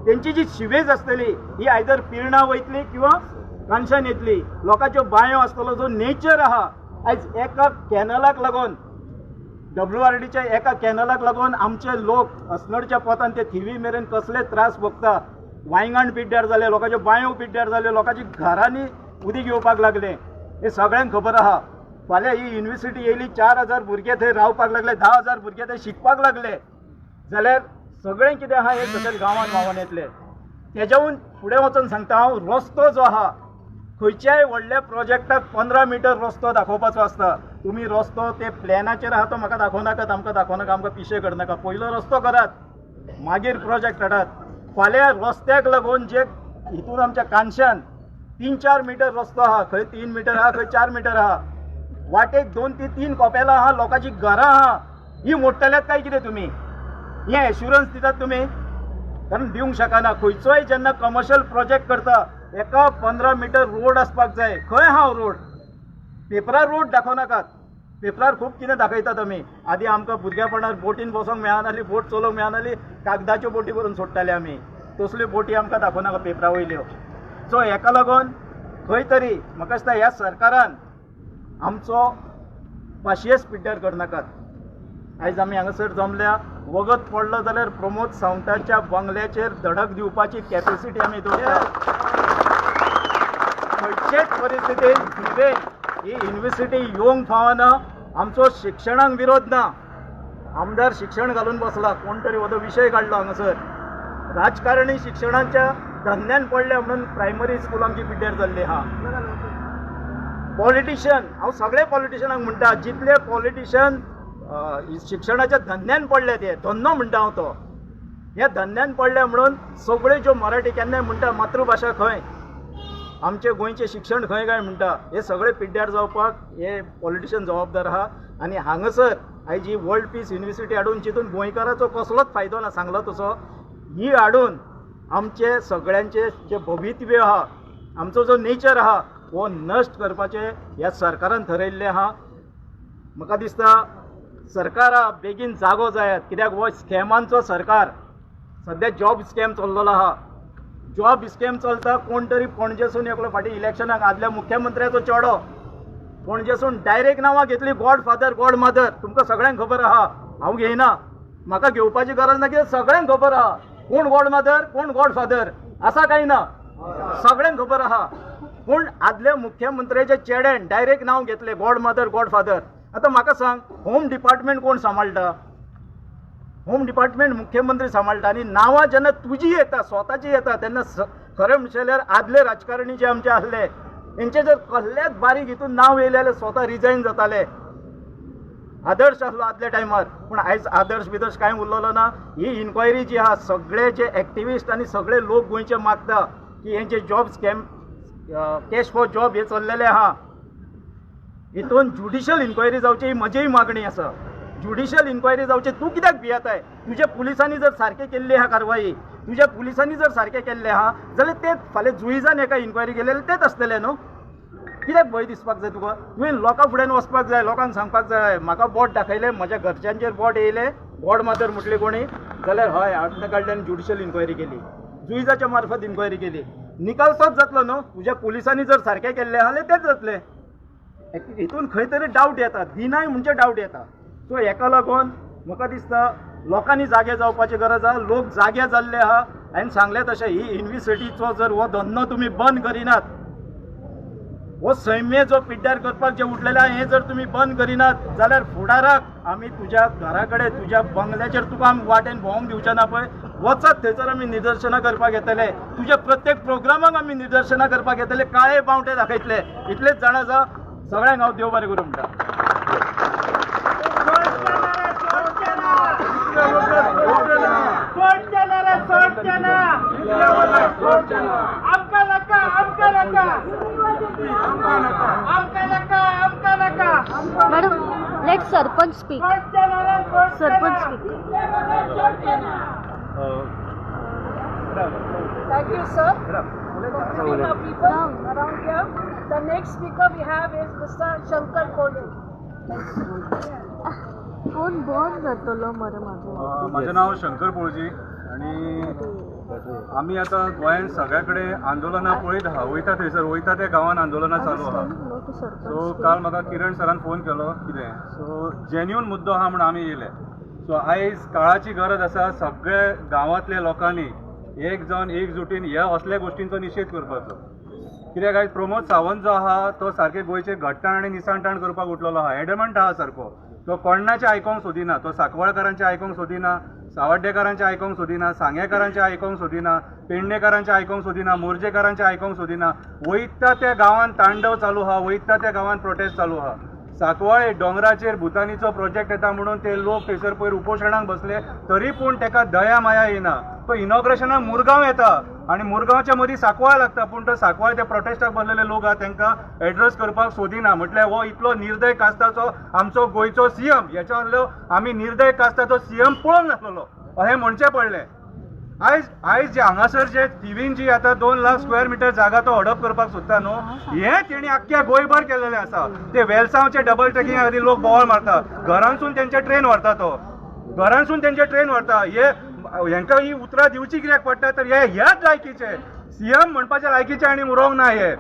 Speaker 1: तेंची जी सिवेज आसतली ही आयदर पिर्णा वयतली किंवा कानशान येतली. लोकांच्यो बांयो आसतलो, जो नेचर आहा, आयज एका कॅनलाक लागून, WRDच्या एका कॅनलाक लागून आमचे लोक अस्नोडच्या पोतान ते थिवी मेरेन कसले त्रास भोगता. वायंगण पिड्ड्यार जाले, लोकांच्यो बांयो पिड्ड्यार जाल्यो, लोकांच्या घरांनी उदीक येवपाक लागलें. हें सगळ्यांक खबर आहा. फाल्यां ही युनिवर्सिटी येयली, 4,000 भुरगे थंय रावपाक लागले, 10,000 भुरगे थंय शिकपाक लागले जाल्यार सगळें कितें आहा हें सकयल गांवांत व्हांवून येतलें. तेज्याहून फुडें वचून सांगता हांव, रस्तो जो आहा खंयच्याय व्हडल्या प्रोजेक्टाक 15 मिटर रस्तो दाखोवपाचो आसता. तुमी रस्तो ते प्लॅनाचेर आहा तो म्हाका दाखोवं नाकात, आमकां दाखोवं नाका, आमकां पिशे करनाका. पयलो रस्तो करात, मागीर प्रोजेक्ट हाडात. फाल्यां रस्त्याक लागून जे हितून आमच्या कानशान 3-4 मिटर रस्तो आहा, खंय 3 मिटर आहा, खंय 4 मिटर आहा, वाटेक 2 ते 3 कोपेलां आहा, लोकांची घरां आहा, ही मोडटल्यात काय कितें तुमी? हें एश्युरन्स दितात तुमी? कारण दिवंक शकना. खंयचोय जेन्ना कमर्शियल प्रोजेक्ट करता एका 15 मिटर रोड आसपाक जाय. खंय आहा रोड? पेपरार रोड दाखोवं नाकात. पेपरार खूब कितें दाखयतात आमी. आदी आमकां भुरगेपणार बोटीन बसोंक मेळनासली, बोट चलोवंक मेळनासली, कागदाच्यो बोटी करून सोडटाले आमी. तसल्यो बोटी आमकां दाखोवं नाका पेपरा वयल्यो. सो हेका लागून खंय तरी म्हाका दिसता ह्या सरकारान आमचो पाशियेस पिड्ड्यार करनाकात. आयज आमी हांगासर जमल्या, वगत पडलो जाल्यार प्रमोद सावंताच्या बंगल्याचेर धडक दिवपाची कॅपेसिटी आमी दवरता. खंयचेच परिस्थितीन थिवे ही युनिवर्सिटी येवंक फावना. आमचो शिक्षणाक विरोध ना. आमदार शिक्षण घालून बसला, कोण तरी हो विशय काडलो हांगासर. राजकारणी शिक्षणाच्या धंद्यान पडल्या म्हणून प्रायमरी स्कूल आमची पिड्ड्यार जाल्ली आहा. पॉलिटिशियन, हांव सगळे पॉलिटिशियनांक म्हणटा, जितले पॉलिटिशियन शिक्षणाच्या धंद्यान पडले, ते धंदो म्हणटा हांव तो, ह्या धंद्यान पडल्या म्हणून सगळे ज्यो मराठी केन्नाय म्हणटा मातृभाशा खंय, आमचें गोंयचें शिक्षण खंय काय म्हणटा, हे सगळे पिड्ड्यार जावपाक हे पॉलिटिशियन जबाबदार आहा. आनी हांगासर आयज ही वर्ल्ड पीस युनिवर्सिटी हाडून चिंतून गोंयकाराचो कसलोच फायदो ना, सांगलो तसो, ही हाडून आमचे सगळ्यांचे जे भवितव्य आहा, आमचो जो नेचर आहा हो नश्ट करपाचें ह्या सरकारान थरयल्लें आहा. म्हाका दिसता सरकारा बेगीन जागो जायात, कित्याक हो स्कॅमांचो सरकार. सद्या जॉब स्कॅम चल्लेलो आहा. जॉब स्कॅम चलता. कोण तरी पणजेसून एकलो फाटीं इलेक्शनाक आदल्या मुख्यमंत्र्याचो चेडो पणजेसून डायरेक्ट नांवां घेतली, गॉड फादर गॉड मदर. तुमकां सगळ्यांक खबर आहा, हांव घेयना, म्हाका घेवपाची गरज ना, कित्याक सगळ्यांक खबर आहा कोण गॉड मदर कोण गॉड फादर आसा काय ना, सगळ्यांक खबर आहा. पूण आदल्या मुख्यमंत्र्याच्या चेड्यान डायरेक्ट नांव घेतलें गॉड मदर गॉड फादर. आतां म्हाका सांग, होम डिपार्टमेंट कोण सांबाळटा? होम डिपार्टमेंट मुख्यमंत्री सांबाळटा. आनी नांवां जेन्ना तुजी येता, स्वताची येता, तेन्ना खरें म्हणचें जाल्यार आदले राजकारणी जे आमचे आसले हेंचे जर कसल्याच बारीक हितून नांव येयलें जाल्यार स्वता रिजायन जाताले. आदर्श आसलो आदल्या टायमार, पूण आयज आदर्श बिदर्श कांय उरलेलो ना. ही इन्क्वायरी जी आहा, सगळे जे एक्टिविस्ट आनी सगळे लोक गोंयचे मागता की हेंचे job scam, cash for job हे चल्लेले आहा, हितून ज्युडिशियल इन्क्वायरी जावची ही म्हजीय मागणी आसा. ज्युडिशियल इन्क्वायरी जावची. तूं कित्याक भियेताय? तुज्या पुलिसांनी जर सारकें केल्ली आहा कारवाई, तुज्या पुलिसांनी जर सारकें केल्लें आहा जाल्यार ते फाल्यां जुईजान एका इन्क्वायरी केलेले तेच आसतले न्हू. कित्याक भंय दिसपाक जाय तुका? तुवें लोकां फुड्यान वचपाक जाय, लोकांक सांगपाक जाय म्हाका बोट दाखयलें, म्हज्या घरच्यांचेर बोट येयलें, गॉड मदर म्हटलें कोणी जाल्यार हय आपल्या कडल्यान ज्युडिशियल इन्क्वायरी केली, जुईजाच्या मार्फत इन्क्वायरी केली, निकाल तोच जातलो न्हू. तुज्या पुलिसांनी जर सारकें केल्लें आहा जाल्यार तेच जातलें. हितून खंय तरी डावट येता, दिनाय म्हणजे डावट येता. सो हेका लागून म्हाका दिसता लोकांनी जागे जावपाची गरज आहा. लोक जागे जाल्ले आहा. हांवें सांगलें तशें, ही युनिवर्सिटीचो जर हो धंदो तुमी बंद करिनात, हो सैम्य जो पिड्ड्यार करपाक जे उठलेले आहा हे जर तुमी बंद करिनात जाल्यार फुडाराक आमी तुज्या घरा कडेन, तुज्या बंगल्याचेर तुका आमी वाटेन भोंवंक दिवचे ना. पळय वचत थंयसर आमी निदर्शनां करपाक येतले, तुज्या प्रत्येक प्रोग्रामाक आमी निदर्शनां करपाक येतले, काळे बावटे दाखयतले. इतलेच जाणा जा. सगळ्यांक हांव देव बरें करूं म्हणटा.
Speaker 3: आमकां नाका, आमकां नाका, आमकां नाका, आमकां नाका.
Speaker 9: Madam, let sarpanch speak. Sarpanch speak.
Speaker 5: Thank you, sir, for bringing our people around here. The next speaker we have is Mr. Shankar Kolhe.
Speaker 9: Phone बंद जातलो मरे म्हाजो.
Speaker 4: म्हजें नांव शंकर पोळजी आनी आमी आतां गोंयांत सगळ्या कडेन आंदोलनां पळयत आहा. वयता थंयसर, वयता त्या गांवांत आंदोलनां चालू आहा. सो काल म्हाका किरण सरान फोन केलो कितें, सो जेन्यून मुद्दो आहा म्हूण आमी येयले. सो आयज काळाची गरज आसा सगळे गांवांतल्या लोकांनी एक जावन एकजुटीन ह्या असल्या गोश्टींचो निशेध करपाचो. कित्याक आयज प्रमोद सावंत जो आहा तो सारके गोंयचे घट्टाण आनी निसाणटाण करपाक उठलेलो आहा. एडमंट आहा सारको, तो कोणाचें आयकोंक सोदिना. तो सांकवाळकारांचें आयकोंक सोदिना, सावड्डेकारांचें आयकोंक सोदिना, सांगेकारांचें आयकोंक सोदिना, पेडणेकारांचें आयकोंक सोदिना, मोरजेकारांचें आयकोंक सोदिना. वयता त्या गांवांत तांडव चालू आहा, वयता त्या गांवांत प्रोटेस्ट चालू आहा. सांकवाळे दोंगराचेर भुतानीचो प्रोजेक्ट येता म्हणून ते लोक थंयसर पयर उपोशणाक बसले, तरी पूण ताका दया माया येना. तो इनॉग्रेशनाक मुरगांव येता आनी मुरगांवच्या मदीं सांकवाळ लागता, पूण तो सांकवाळ ते प्रोटेस्टाक बसलेले लोक आहा तांकां एड्रेस करपाक सोदिना. म्हटल्यार हो इतलो निर्दय कास्ताचो आमचो गोंयचो सीएम, हेच्या वयलो आमी निर्दय कास्ताचो सीएम पळोवंक नासलेलो अशें म्हणचें पडलें. आयज आयज जे हांगासर जे थिवीन जी आतां 2 लाख स्क्वेअर मिटर जागा तो हडप करपाक सोदता न्हू, हें तेणी आख्ख्या गोंयभर केलेलें आसा. ते वेलसांवचे डबल ट्रेकिंगा खातीर लोक बोवाळ मारता, घरांसून तेंचे ट्रेन व्हरता, तो घरांसून तेंचे ट्रेन व्हरता. हे हेंकां ही उतरां दिवची कित्याक पडटा तर हे ह्याच लायकीचे सीएम म्हणपाच्या लायकीचे आनी उरोंक ना. हे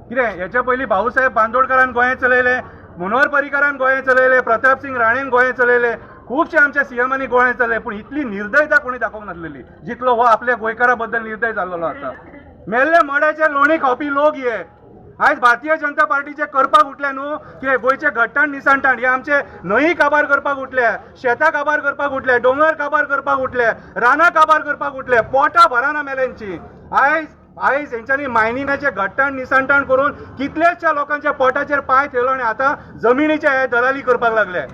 Speaker 4: कितें हेच्या पयलीं भाऊसाहेब बांदोडकारान गोंय चलयलें, मनोहर पर्रीकारान गोंय चलयलें, प्रताप सिंग राणेन गोंय चलयलें, खुबशे आमच्या सीएमांनी गोंय चलयलें, पूण इतली निर्दयता कोणी दाखोवंक नासलेली जितलो हो आपल्या गोंयकारा बद्दल निर्दय जाल्लो आसा. मेल्ले मड्याचे लोणी खावपी लोक हे आयज भारतीय जनता पार्टीचे करपाक उठले न्हू, की गोंयचे घट्टाण निसणटाण हे आमचे न्हंयी काबार करपाक उठले, शेतां काबार करपाक उठले, दोंगर काबार करपाक उठले, रानां काबार करपाक उठले, पोटां भराना मेल्यांची. आयज आयज हेंच्यांनी मायनिंगाचे घट्टाण निसणटाण करून कितल्याशा लोकांच्या पोटाचेर पांय थेयलो आनी आतां जमिनीचे हे दलाली करपाक लागले.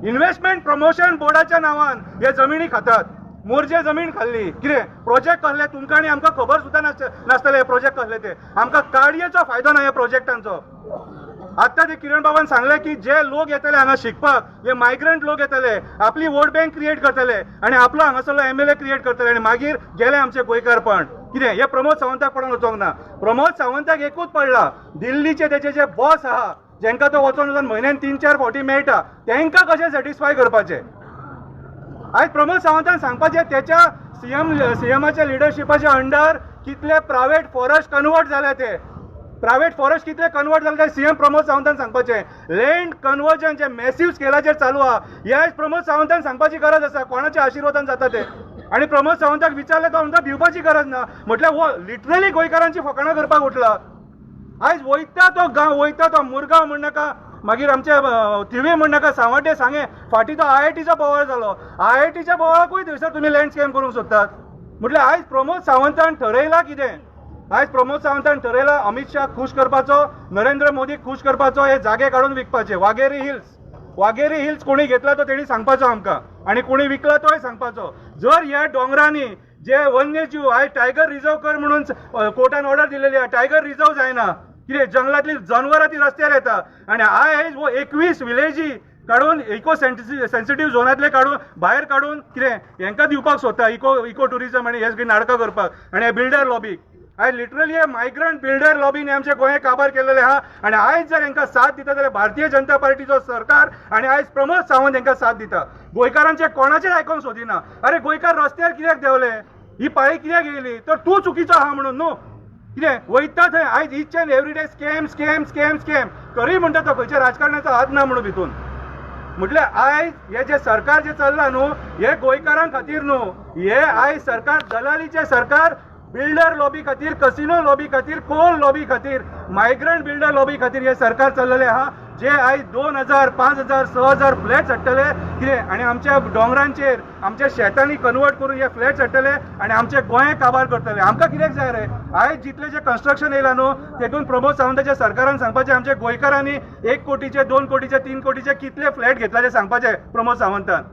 Speaker 4: इन्व्हेस्टमेंट प्रमोशन बोर्डाच्या नांवान हे जमिनी खातात. मोरजे जमीन खाल्ली, कितें प्रोजेक्ट कसले तुमकां आनी आमकां खबर सुद्दां नासतले हे प्रोजेक्ट कसले ते. आमकां काडयेचो फायदो ना ह्या प्रोजेक्टांचो. आत्तां ते किरण बाबान सांगलें की जे लोक येतले हांगा शिकपाक, हे मायग्रंट लोक येतले, आपली वोट बँक क्रिएट करतले आनी आपलो हांगासरलो एमएलए क्रिएट करतले आनी मागीर गेले आमचे गोंयकारपण. कितें हे प्रमोद सावंताक पडोन वचोंक ना. प्रमोद सावंताक एकूच पडला, दिल्लीचे तेचे जे बॉस आहा जेंकां तो वचोन वचोन म्हयन्यान 3-4 फावटी मेळटा तेंकां कशें सॅटिस्फाय करपाचें. आयज प्रमोद सावंतान सांगपाचें तेच्या सीएमाच्या लिडरशिपाच्या अंडर कितले प्रायवेट फॉरेस्ट कन्वर्ट जाले, ते प्रायवेट फॉरेस्ट कितले कन्वर्ट जाले ते सीएम प्रमोद सावंतान सांगपाचें. लँड कन्वर्जन जे मॅसिव स्केलाचेर चालू आहा हे आयज प्रमोद सावंतान सांगपाची गरज आसा, कोणाच्या आशिर्वादान जाता ते. आनी प्रमोद सावंताक विचारलें तो म्हणटा भिवपाची गरज ना, म्हटल्यार हो लिटरली गोंयकारांची फकाणां करपाक उठला. आयज वयता तो गांव, वयता तो मुरगांव म्हणनाका, मागीर आमचे थिवी म्हणनाका, सांवड्डे सांगे, फाटीं तो आयआयटीचो बोवाळ जालो, आयआयटीच्या बोवाळाकूय थंयसर तुमी लँड स्कॅम करूंक सोदतात. म्हटल्यार आयज प्रमोद सावंतान ठरयलां कितें, आयज प्रमोद सावंतान ठरयलां अमीत शाह खूश करपाचो, नरेंद्र मोदीक खूश करपाचो, हे जागे काडून विकपाचे. वागेरी हिल्स, वागेरी हिल्स कोणी घेतला तो तेणी सांगपाचो आमकां आनी कोणी विकला तोय सांगपाचो. जर ह्या दोंगरांनी जे वन्यजीव आयज टायगर रिजर्व कर म्हणून कोर्टान ऑर्डर दिलेली आहा, टायगर रिजर्व जायना, कितें जंगलांतली जनवरां ती रस्त्यार येता आनी आयज हो 21 विलेजी काडून इको सेन्सिटीव झोनांतले काडून भायर काडून कितें हेंकां दिवपाक सोदता इको ट्युरिजम आनी हे सगळीं नाटकां करपाक आनी हे बिल्डर लॉबीक. आयज लिटरली हे मायग्रंट बिल्डर लॉबीन आमचे गोंय काबार केलेले आहा आनी आयज जर हेंकां साथ दिता जाल्यार भारतीय जनता पार्टीचो सरकार आनी आयज प्रमोद सावंत हेंकां साथ दिता. गोंयकारांचे कोणाचेच आयकोंक सोदिना. अरे गोंयकार रस्त्यार कित्याक देंवले, ही पाळी कित्याक येयली, तर तूं चुकीचो आहा म्हणून न्हू. कितें वयता थंय आयज each and every day scam scam scam scam तरी म्हणटा तो खंयच्या राजकारणाचो हात ना म्हणून भितून. म्हटल्यार आयज हे जे सरकार जे चल्लां न्हू हे गोंयकारां खातीर न्हू, हे आयज सरकार दलालीचें सरकार, बिल्डर लॉबी खातीर, कसिनो लॉबी खातीर, कोल लॉबी खातीर, मायग्रंट बिल्डर लॉबी खातीर हे सरकार चल्लेलें आहा. जे आयज 2000, 5000, 6000 फ्लॅट्स हाडटले कितें आनी आमच्या दोंगरांचेर आमच्या शेतांनी कन्वर्ट करून हे फ्लॅट्स हाडटले आनी आमचे गोंय काबार करतले. आमकां कित्याक जाय रे? आयज जितले जे कन्स्ट्रक्शन येयलां न्हू तेतून प्रमोद सावंताच्या सरकारान सांगपाचें आमच्या गोंयकारांनी 1 कोटीचे, 2 कोटीचे, 3 कोटीचे कितले फ्लॅट घेतला ते सांगपाचें प्रमोद सावंतान.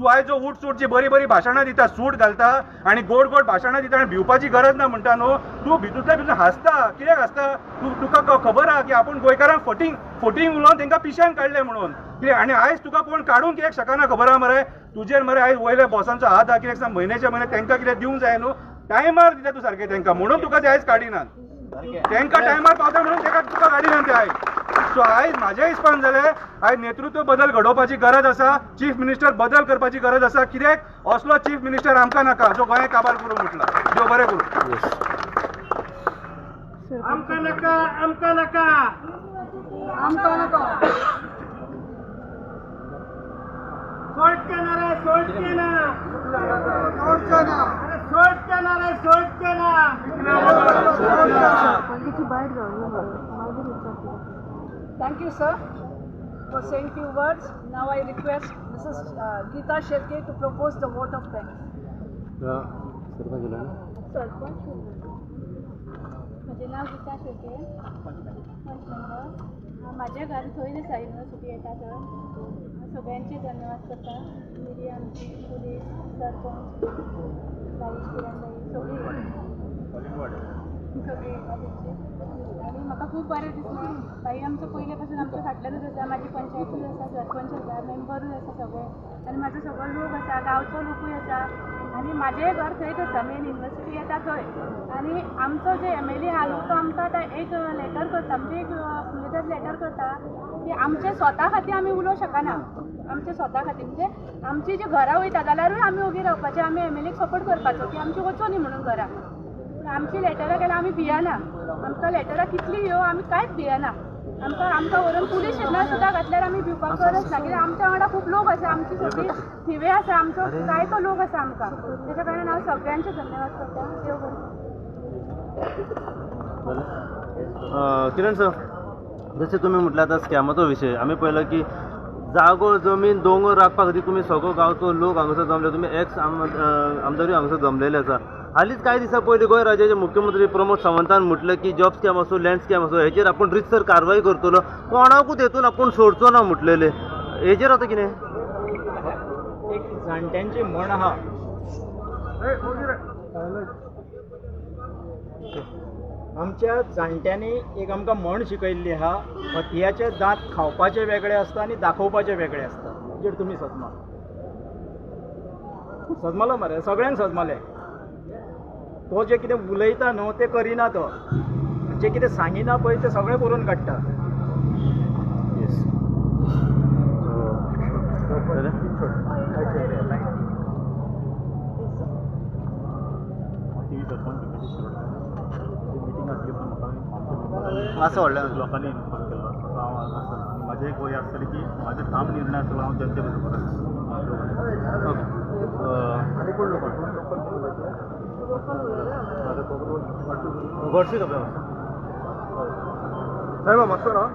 Speaker 8: तूं आयज जो उठ सूट जी बरी बरी भाशणां दिता, सूट घालता आनी गोड गोड भाशणां दिता आनी भिवपाची गरज ना म्हणटा न्हू, तूं भितूंतल्या भितून हांसता. कित्याक हांसता तूं? तुका खबर आहा की आपूण गोंयकारांक फटींग फटींग उलोवन तांकां पिश्यान काडलें म्हणून कितें. आनी आयज तुका कोण काडूंक कित्याक शकना खबर आहा मरे? तुजेर मरे आयज वयल्या बॉसांचो हात आहा. कित्याक सांग, म्हयन्याच्या म्हयने तांकां कितें दिवंक जाय न्हू, टायमार दिता तूं सारकें तांकां, म्हणून तुका ते आयज काडिनात. तांकां टायमार पावता म्हणून ताका तुका काडिनात ते आयज. सो आयज म्हाज्या हिसपान जाल्यार आयज नेतृत्व बदल घडोवपाची गरज आसा, चीफ मिनिस्टर बदल करपाची गरज आसा. कित्याक असलो चीफ मिनिस्टर आमकां नाका जो गोंय काबार करूंक म्हटला. देव बरें करूं.
Speaker 3: आमकां नाका, आमकां नाका, आमकां नाका, सोडचे ना रे, सोडचे ना, अरे सोडचे ना रे, सोडचे ना.
Speaker 9: तिची बायट जावं मागीर विचारता.
Speaker 5: Thank you, sir, for saying few words. Now I request Mrs. Geeta Shirke to propose the vote of thanks.
Speaker 10: Sarpanch. म्हजें नांव गीता शेळके, पंच मेंबर. म्हाजें घर थंय आसा, युनिवर्सिटी येता थंय. हांव सगळ्यांचे धन्यवाद करता, मिडिया आमची, पुलीस, सरपंच बाई, किरण बाई, सगळीं सगळीं येता तेंची. आनी म्हाका खूब बरें दिसलें. बाई आमचो पयले पासून आमच्या फाटल्यानूच आसा. म्हाजी पंचायतूय आसा, सरपंच आसा, मेंबरूय आसा सगळे, आनी म्हाजो सगळो लोक आसा, गांवचो लोकूय आसा. आनी म्हाजेंय घर थंयच आसा, मेन युनिवर्सिटी येता थंय. आनी आमचो जे एमएलए आहा न्हू, तो आमकां आतां एक लेटर करता, म्हणजे एक उमेदवार लेटर करता की आमचे स्वता खातीर आमी उलोवंक शकना. आमचे स्वता खातीर म्हणजे आमची जी घरां वयता जाल्यारूय आमी ओगी रावपाचें, आमी एमएलएक सपोर्ट करपाचो की आमची वचूं न्ही म्हणून घरां. पूण आमची लेटरां केल्यार आमी भियना. आमकां लेटरां कितलीं येवं, आमी कांयच भियना. आमकां आमकां व्हरून पुलीस स्टेशनार सुद्दां घातल्यार आमी भिवपाक गरज ना, कित्याक आमच्या वांगडा खूब लोक आसा, आमची सगळी थिवे आसा, आमचो जायतो लोक आसा आमकां. तेच्या कारणान हांव सगळ्यांचे धन्यवाद करता. देव बरें.
Speaker 4: किरण सर, जशें तुमी म्हटलें आतां स्कॅमाचो विशय आमी पळयलो की जागो जमीन दोंगर राखपा खातीर तुमी सगळो गांवचो लोक हांगासर जमले, तुमी एक्स आमदारूय हांगासर जमलेले आसा. हालींच कांय दिसां पयलीं गोंय राज्याचे मुख्यमंत्री प्रमोद सावंतान म्हटलें की जॉब स्कॅम आसूं, लँड स्कॅम आसूं, हेचेर आपूण रितसर कारवाय करतलो, कोणाकूच हेतून आपूण सोडचो ना म्हटलेलें. हेजेर आतां कितें?
Speaker 1: एक जाणट्यांची म्हण आहा, आमच्या जाणट्यांनी एक आमकां म्हण शिकयल्ली आहा, हतयाचे दांत खावपाचे वेगळे आसता आनी दाखोवपाचे वेगळे आसता. हेजेर तुमी सजमा सजमालो मरे, सगळ्यांक सजमाले. तो जें कितें उलयता न्हू तें करिना, तो जें कितें सांगिना पळय तें सगळें करून काडटा.
Speaker 4: येस.
Speaker 8: मिटींग आसली म्हणून म्हाका
Speaker 4: मातसो व्हडल्यान.
Speaker 8: लोकांनी इन्फॉर्म केल्लो तसो हांव आसतलो. आनी म्हाजें एक हें आसतलें की म्हाजें ठाम निर्णय आसतलो, हांव जनते बरोबर आसतलो.
Speaker 4: ओके. गोडशी खबर.
Speaker 6: साहेब, मातसो राव.